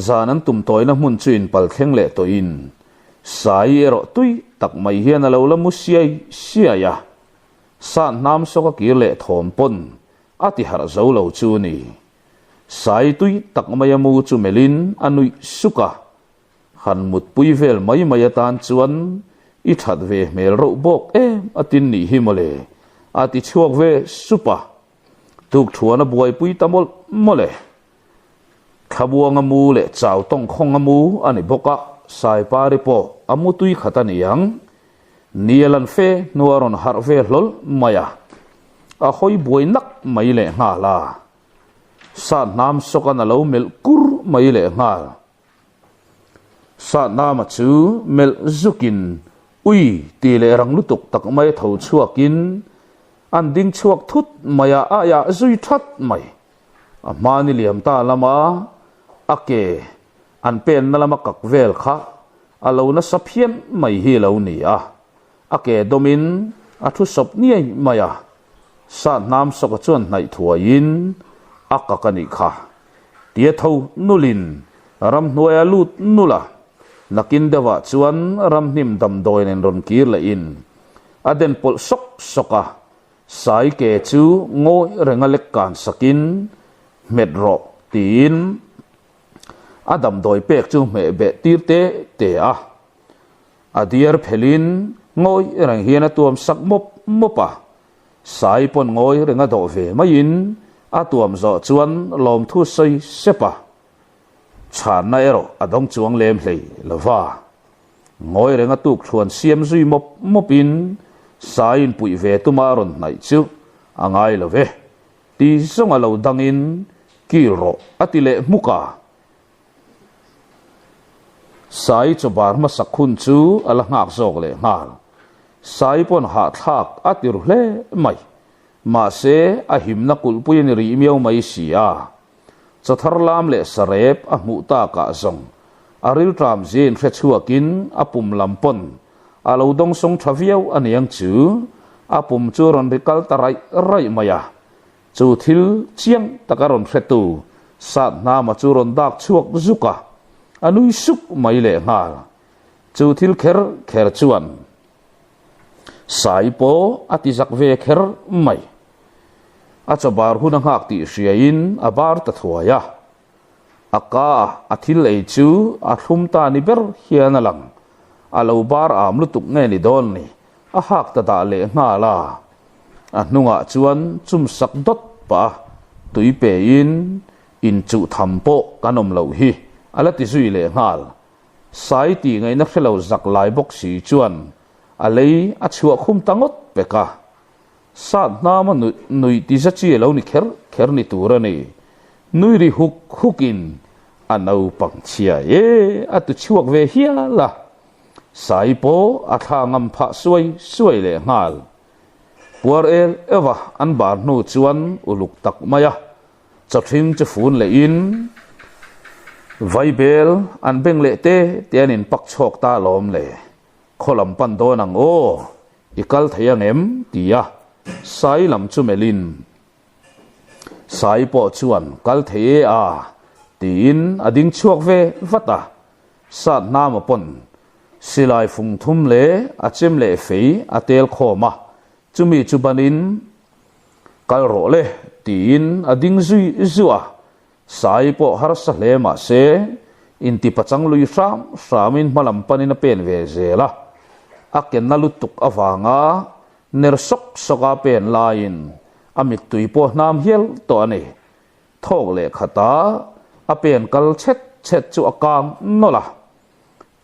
zan an tum tawina hmun chu inpal thleng leh tawhin Sai erawh tui tak mai hian a lo la mu siai siai a, sat hnam sawk a kir leh thawm pawn A ti harh zo lo chu ni. Sai tui tak mai a mu chu melhin a nuih suk a. Han mutpui vel mai mai atan chuan i that ve hmel reuh bawk em a tin nih hi mawle, a ti chhuak ve sup a. Tukthuan a buaipui ta mawlh mawlh e. Thlabuang a mu leh chau tawngkhawng a mu a ni bawk a, Saipari pawh a mu tui khat a ni ang. Ni a lan fe hnu a rawn harh ve hlawl mai a, a hawi buai nak mai leh nghal a. Satnam sawkan a lo melh kur mai leh nghal. Satnama chu melh zukin ui tih leh rang lutuk tak mai a tho chhuakin an ding chhuak thut mai a, a ah zui that mai. A hmani liam ta lama a ke an penna lama kak vel kha a lo nasa phian mai hi lo ni a, a ke dawmin a thu sawp niai mai a, Satnam sawka chuan hnaih thuaiin a kak a nih kha. Tia tho nulin ramhnuaia lut nul a, nakin deuhah chuan ramhnim damdawi nen rawn kir lehin a den pawlh sawk sawk a, Sai ke chu ngawi renga lek kan sakin hmet rawh tiin a damdawi pek chu hmeh beh tir te te a. A diar phelhin ngawi reng hian a tuam sak mawp mawp a. Sai pawn ngawi renga dawh ve maiin a tuam zawh chuan lawmthu sawi sep a. Chhanna erawh a dawng chuang lem hlei lova. Ngawi renga tuk thluan siam zui mawp mawpin Sai inpuih ve tuma a rawn hnaih chu a ngai lo ve. Ti zawnga lo dangin kil rawh a ti leh hmuk a. Sai chawbar hmasak hun chu a la nghak zawk leh nghal. Sai pawn hahthlak a ti ru hle mai. Mahse a himna kulhpui a ni rih miau mai si a. Chawthar lam leh sarep a hmuh takah zawng a rilṭam zia inhre chhuakin a pum lam pawn a lo dawngsawng ṭha viau a niang chu a pum chu a rawn ri kal ta raih raih mai a. Chu thil chiang taka rawn hretu Sathnama chu rawn dak chhuak zuk a, a nui suk mai lehnghal. Chu thil kher kher chuan Sai pawh a ti zak ve kher mai. A chaw bar hun a nghak tih hriain a bar ta thuai a. A ka a thil ei chu a thlum ta ni ber hian a lang. A lo bar am lutuk nge ni dawn ni, a hak ta dah leh nghal a. A hnungah chuan chum sak dawt pah a, tui pein inchuh tham pawh kan awm loh hi a la ti zui leh nghal. Sai tih ngaihna hre lo zak lai bawk si chuan a lei a chhuah khum ta ngawt pek a. Sat hnama nui ti za chi a lo ni kher kher ni tur a ni. Nui ri huk hukin a naupang chhia e a tu chhuak ve hial a. Sai pawh a thla ngam phah suai suai leh nghal. Puar el euh a an bar hnu chuan uluk tak mai a Chawthing chu fun lehin Vaibel an beng leh te te an inpak chhawk ta alawm le. Khaw lam pan dawn ang aw, i kal thei ang em? ti a Sai lam chu melhin Sai pawh chuan kal thei e a tiin a ding chhuak ve vat a. Sat hnama pawn silai fung thum leh a chem leh fei a tel khawm a, chumi chu banin Kal rawh le, tiin a ding zui zuah a, Sai pawh harsa hle mah se, Inti pachang lui hram hramin hmalam panin a pen ve zel a, a kenna lutuk avanga ner sawk sawka pen laiin a mittui pawh hnam hial tawh a ni. Thawk leh khata a pen kal chhet chhet chu a kang nawlh a.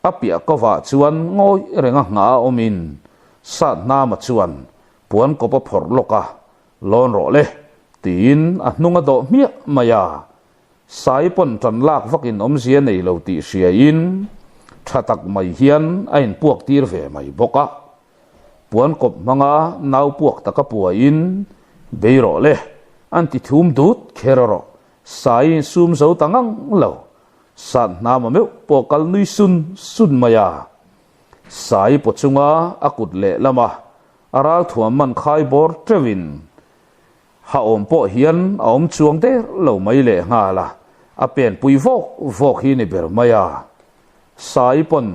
A piah kovah chuan ngawi renga nghah a awmin Sathnama chuan puan kawp a phawrh lawk a, Lawn rawh le, tiin a hnung a dawh hmiah mai a. Sai pawn tan lak vakin awmzia nei lo tih hriain tha tak mai hian a inpuak tir ve mai bawk a. Puan kawp hmanga nau puak taka puain, Bei rawh le, an ti thum dut kher rawh, Sai insum zo ta ngang lo. Sat hnama meuh pawh kal nui sun sun mai a. Sai paw chunga a kut lehlama a ralthuam man khai bawr teuhin Ha awm pawh hian a awm chuang der lo mai leh nghal a, a penpui vawk vawk hi ni ber mai a. Sai pawn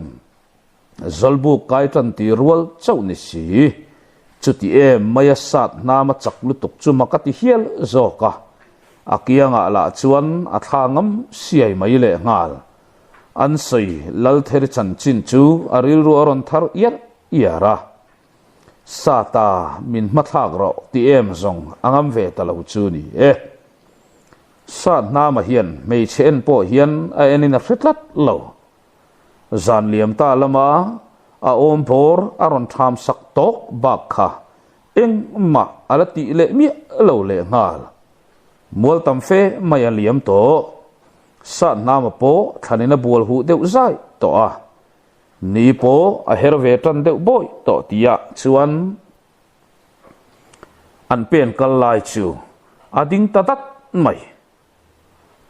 Zawlbuk kai tan ti rual chauh ni si. Chuti em mai a sat hnam a chak lutuk chu mak a ti hial zawk a. A kiangah lah chuan a thla ngam siai mai leh nghal. An sawi Laltheri chanchin chu a rilru a rawn thar iar iar a. Sata min hmathlak rawh ti em zawng a ngam ve ta lo chu ni e. Sat hnama hian hmeichhe en pawh hian a enin a hre tlat lo. Zan liam ta lama a awm bawr a rawn tham sak tawk bak kha engmah a la tih leh miah lo leh nghal. Mual tam fe mai a liam tawh. Sat hnama pawh thlanin a bual huh deuh zai tawh a. Ni pawh a her ve tan deuh bawih tawh tihah chuan an pen kal lai chu a ding ta dat mai.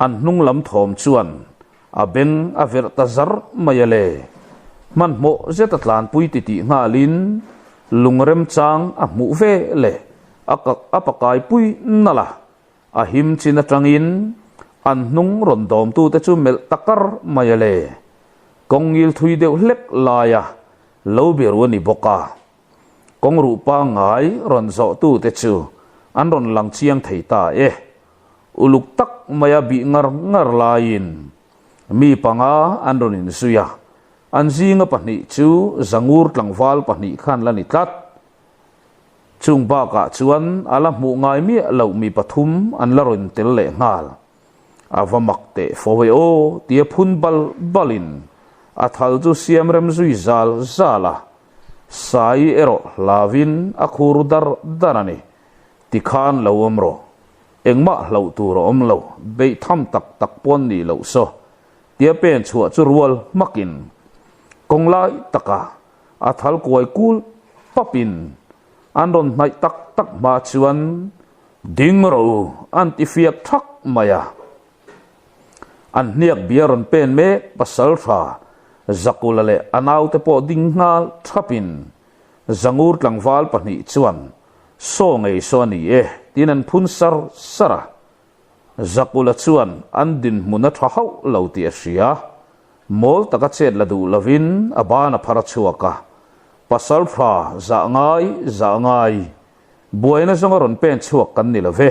An hnung lam thawm chuan a beng a verh ta zar mai a le. Hmanhmawh zet a tlanpui titih nghalin lung remchang a hmuh ve leh a a pakaipui nalh a. A him chin atangin an hnung rawn dawmtute chu melh ta kar mai a le. Kawng ngil thui deuh hlek laia lo biru a ni bawk a. Kawng ruh pangngai rawn zawhtute chu an rawn lang chiang thei ta e. Uluk tak maia bih ngar ngar laiin mi panga an rawn inzui a, an zinga pahnih chu Zangur tlangval pahnih khan la ni tlat. Chung bakah chuan a la hmuh ngai miah loh mi pathum an la rawn tel leh nghal. A va mak teh fo e aw tia phun bal balin a thal chu siam rem zui zal zal a, Sai erawh hlauin a khur dar dar a ni. Tikhan lo awm rawh. Engmah hlauh tur a awm lo, beih tham tak tak pawn nih loh saw tia pen chhuah chu rual hmakin kawng lai takah A thal kuai kul papin an rawn hnaih tak tak hma chuan ding rawh u an ti fiak thak mai a. An hniak bia rawn pen mek pasal tha Zakula leh a naute pawh ding nghal thapin Zangur tlangval pahnih chuan saw ngei saw a ni e tiin an phun sar sar a. Zakula chuan an dinhmun a tha hauh lo tih a hria. Mawl taka chet la duh lovin a ban a phar a chhuak a, Pasal tha, zah ngai, zah ngai, buaina zawnga rawn pen chhuak kan ni lo ve,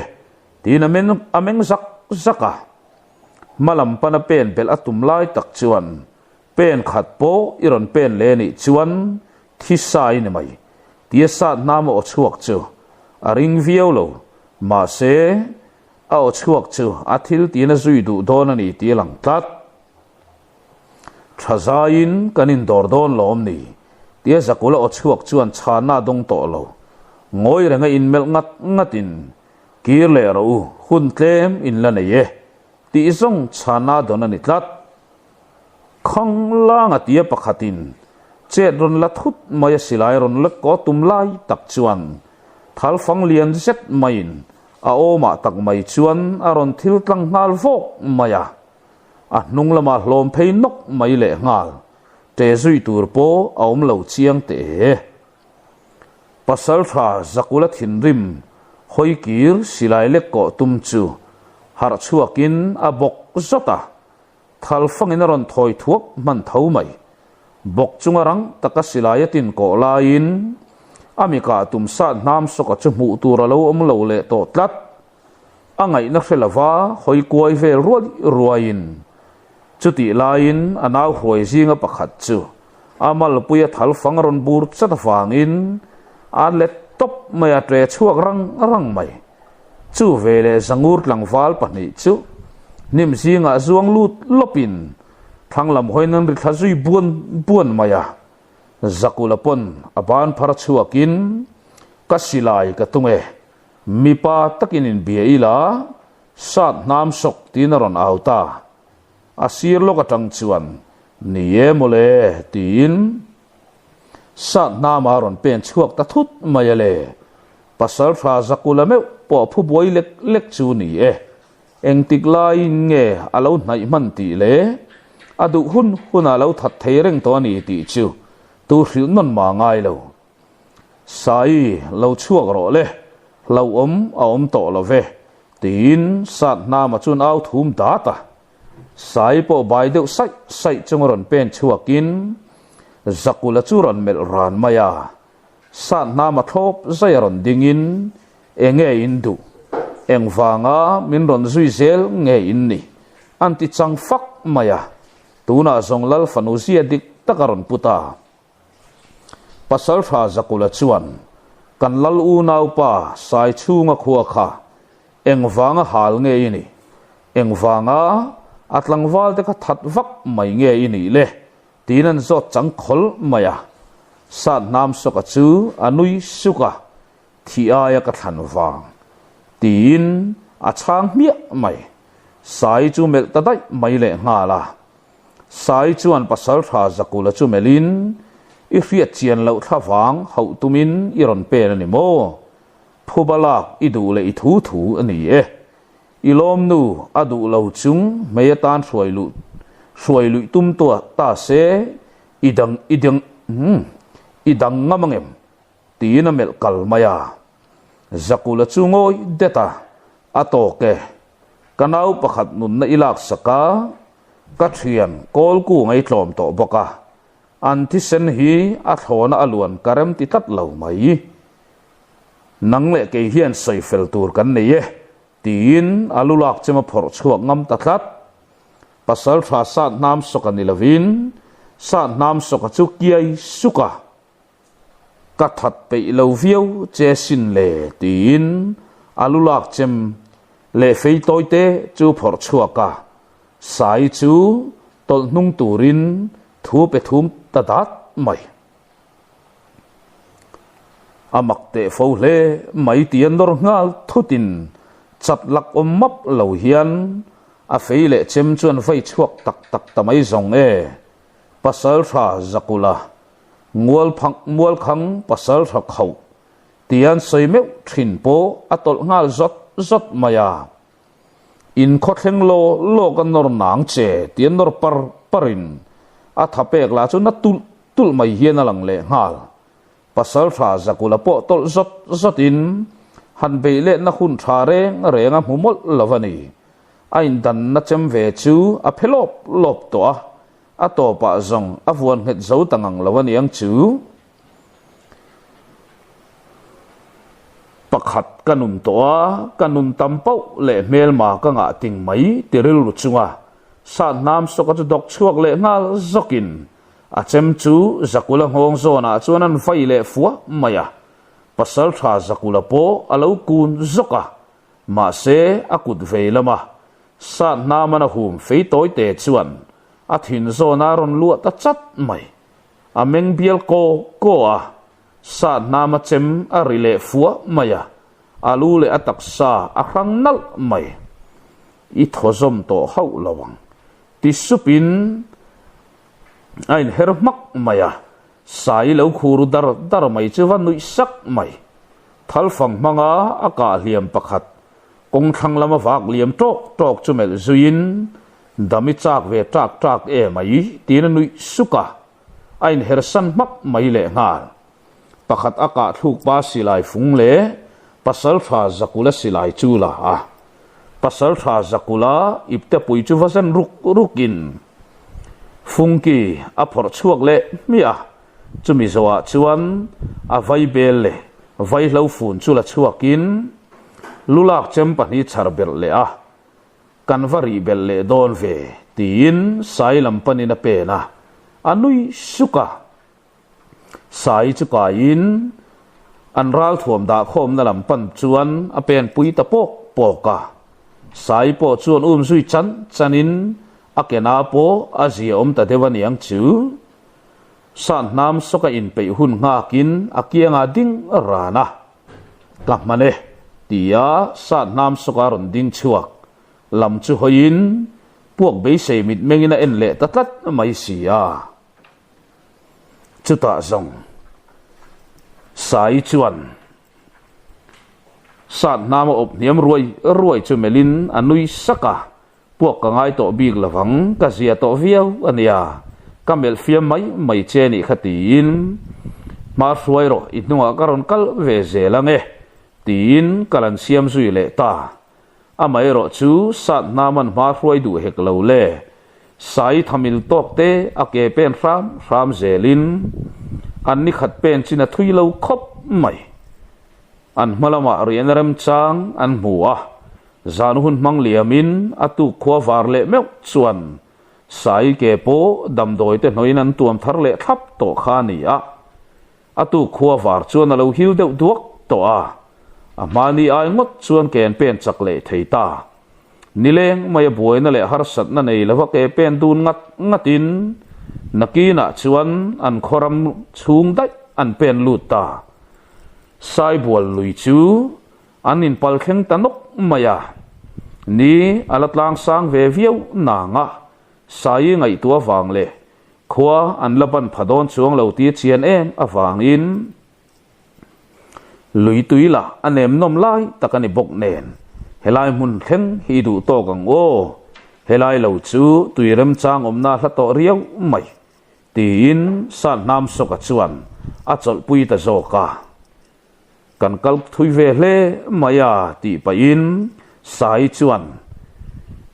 tiin a meng a meng zak zak a. Hma lam pana pen belh a tum lai tak chuan pen khat pawh i rawn pen leh nih chuan thi sa i ni mai, tia sat hnam a aw chhuak chu a ring viau lo, mahse a aw chhuak chu a thil tiin a zui duh dawn a ni tih a lang tlat. Tha zaiin kan indawr dawn lawm ni? Tia Zakula aw chhuak chuan chhanna a dawng tawh lo. Ngawi renga inmelh ngat ngatin, Kir leh rawh u, hun tlem in la nei e, tih zawng chhanna a dawn a ni tlat. Khang langa tia pakhatin chet rawn la thut mai a silai rawn la kaw tum lai tak chuan thalfang lian zet maiin a awmah tak mai chuan a rawn thil tlang nghal vawk mai a. A hnung lamah hlawm phei nawk mai leh nghal, ṭe zui tur pawh a awm lo chiang teh e. Pasalṭha Zakula thinrim hawi kir silai lek kawh tum chu harh chhuakin a bawk zawt a, thal fangin a rawn thawi thuak hman tho mai. Bawk chunga rang taka silai a tin kawh laiin a mikah tum sat hnam sawka chu hmuh tur a lo awm lo leh tawh tlat. A ngaihna hre lova hawi kuai vel ruai ruaiin Chutih laiin a nau huai zinga pakhat chu a malpuia thal fang a rawn bur chat avangin a let tawp mai a, ṭe chhuak rang rang mai. Chu veleh Zangur tlangval pahnih chu hnim zingah zuang lut lawpin thlang lam hawiin an ri thla zui buan buan mai a. Zakula pawn a ban phar chhuakin, Ka silai ka tung e, mipa takin inbia ila, sat hnam sawk tiin a rawn au ta. A sir lawk atang chuan, Ni e mawle, tiin sat hnama rawn pen chhuak ta thut mai a le. Pasal tha Zakula meuh pawh phu buai lek lek chu ni e. Engtik laiin nge a lo hnaih hman tih le a duh hun hunah lo that thei reng tawh a ni tih chu tu hrilh nawn mah ngai lo. Sai, lo chhuak rawh le, hlauhawm a awm tawh lo ve, tiin sat hnama chuan au thum dat a. Sai pawh bai deuh saih saih chunga rawn pen chhuakin Zakula chu rawn melh ran mai a. Sat hnama thlawp zai a rawn dingin, Enge in duh? Engvanga min rawn zui zel nge in ni? An ti chang fak mai a. Tunah zawng Lal fanu zia dik tak a rawn pu ta. Pasaltha Zakula chuan, Kan Lal unaupa Saichhunga khua kha engvanga hal nge i nih? Engvanga a tlangval te kha that vak mai nge i nih le? Tiin an zawt chang khawl mai a. Sat hnam sawka chu a nui suk a, Thi aia ka thlan vang. Tiin a chhang hmiah mai. Sai chu melh ta daih mai leh nghal a. Sai chuan Pasaltha Zakula chu melhin, I hriat chian loh thla vang hauh tumin i rawn pen a ni maw? Phuba lak i duh leh i thu thu a ni e. I lawmnu a duh lo chung hmei atan hruai luh hruai luih tum tuah ta se i dang i dang umm i dang ngam angem? Tiin a melh kal mai a. Zakula chu ngawi det a, a tawk e. Ka nau pakhat nunna i laksak a, ka thian kawlku ngaitlawm tawh bawk a, an thisen hi a thlawna a luan ka rem ti tlat lo mai. Nang leh kei hian sawi fel tur kan nei e, tiin a lu lak chem a phawrh chhuak ngam ta tlat. Pasal tha sat hnam sawka ni lovin, sat hnam sawka chu kiai suk a. Ka that peih lo viau che sin le tiin a lu lak chem leh fei tawi te chu phawrh chhuak a, Sai chu tawlh hnung turin thu pe thum ta dat mai. A mak teh fo hle mai ti a nawr nghal thutin chat lak awm map lo hian a fei leh chem chuan vei chhuak tak tak ta mai zawng e. Pasaltha Zakula Ngualphang Mualkhang pasaltha khauh tian sawi meuh thin pawh a tawlh nghal zawt zawt mai a. In khawthleng law law ka nawr nang che tian nawr par parin a tha pek lah chu na tulh tulh mai hian a lang leh nghal. Pasaltha Zakula pawh tawlh zawt zawtin han beih lehna hun tha reng reng a hmu mawlh lo a ni. A indanna chem ve chu a phe lawp lawp tawh a. A tawpah zawng a vuan nghet zo ta ngang lo aniang chu. Pakhat ka nun tawh a, ka nun tam pauh leh hmelma ka ngah ting mai ti rilru chunga sat hnam sawka chu dawk chhuak leh nghal zawkin a chem chu Zakula nghawng zawnah chuan an vai leh fuah mai a. Pasaltha Zakula pawh a lo kun zawk a, mahse a kut vei lama Sat hnaman a hum fei tawi te chuan a thin zawn a rawn luah ta chat mai. A meng bial kaw kaw a, sat hnama chem a ri leh fuah mai a, a lu leh a taksa a hrang nalh mai. I thaw zawm tawh hauh lo ang, ti supin a inher hmak mai a, sai lo khur dar dar mai chu va nuih sak mai. Thalfang hmanga a kah hliam pakhat Kawng thlang lama vak liam tawk tawk chu melh zuiin, Dami chak ve ṭak ṭak e mai, tiin a nuih suk a. A inhersan hmak mai lehnghal. Pakhat a kah thluk pa silai fung leh Pasalṭha Zakula silai chu la a. Pasalṭha Zakula iptepui chu va zen ruk rukin fungki a phawrh chhuak leh hmiah a. Chumi zawhah chuan a vaibel leh vaihlo fun chu la chhuakin lulak chem pahnih chhar belh leh a, kan va rih belh leh dawn ve Tiin Sai lam panin a pen a, a nui suk a. Sai chu kaiin an ralthuam dahkhawmna lam pan chuan a pen pui ta pawk pawk a. Sai pawh chuan um zui chan chanin a kena pawh a zia awm ta deuh aniang chu. Sanhnam sawka inpeih hun nghakin a kiangah ding ran a. Ka hman e, tia Sanhnam sawka rawn ding chhuak lam chu hawiin puak beisei mitmengin a en leh ta tlat mai si a. Chutah zawng Sai chuan Sanhnam a awp hniam ruai ruai chu melhin a nui sak a, Puak ka ngai tawh bik lovang, ka zia tawh viau a nia, ka melh fiam mai mai che nih kha tiin, Hma hruai rawh, i hnungah ka rawn kal ve zel ang e, tiin ka lan siam zui leh ta. Amaherawh chu sat hnaman hma hruai duh hek lo le, sai thamil tawk te a ke pen hram hram zelin an ni khat pen chin a thui lo khawp mai. An hma lamah riahna remchang an hmu a, Zan hun hmang liamin a tuk khua var leh meuh chuan Sai ke pawh damdawi te hnawhin an tuam thar leh thlap tawh kha a ni a. A tuk khua var chuan a lo hil deuh duak tawh a, a hmani ai ngawt chuan ke an pen chak leh thei ta. Nileng mai a buaina leh harsatna nei lova ke pen dun ngat ngatin nakinah chuan an khawram chhung daih an pen lut ta. Saibual lui chu An inpal thleng ta nawk mai a, ni a la tlang sang ve viau nang a, Saii ngaihtuah avang leh khua an la ban pha dawn chuang lo tih a chian em avangin lui tui lah a nem nawm lai tak a ni bawk nen, helai hmun thleng hi i duh tawk ang aw, helai lo chu tui remchang awmna hla tawh riau mai. Tiin Sanhnam Sawka chuan a chawlhpui ta zawk a. Kan kal thui ve hle mai a tih pahin Sai chuan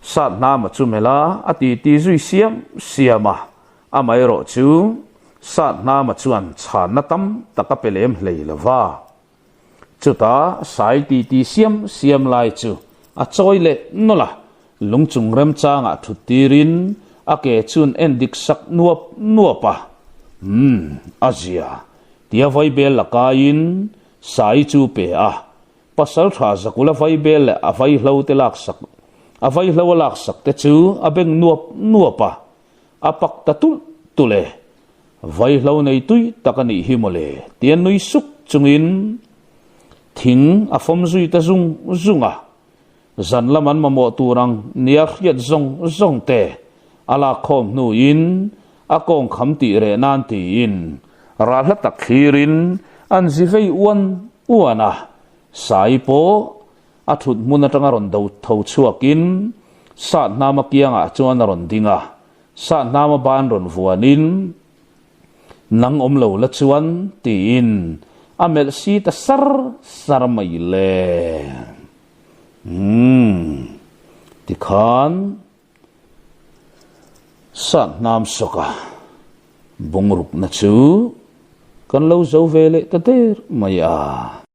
Sathnama chu melh a, a titi zui siam siam a, amaherawh chu Sathnama chuan chhanna tam tak a pe lem hlei lo va. Chutah Sai titi siam siam lai chu a chawi leh nawlh a, lungchung remchangah thut tirin a ke chun en dik sak nuap nuap a, Umm, a zia. Tia vaibel la kaiin Sai chu pe a, pasal tha Zakula vaibel leh a vaihlo te laksak a vaihlo a laksak te chu a beng nuap nuap a, a pak ta tulh tulh e. Vaihlo nei tui tak a nih hi mawle tia nui suk chungin thing a fawm zui ta zung zung a, zan lam an mamawh tur ang nia hriat zawng zawng te a lakkhawm hnuin a kawng kham tih reh nan tiin ral hla tak thlirin an zi vei uan uan a, Sai pawh a thut hmun atanga rawn do tho chhuakin Sathnama kiangah chuan a rawn ding a, Sathnama ban rawn vuanin Nang awm lo la chuan tiin a melh si ta sar sar mai le. Umm tikhan. Sathnam sawka bungrukna chu kan lo zo ve leh ta der mai a.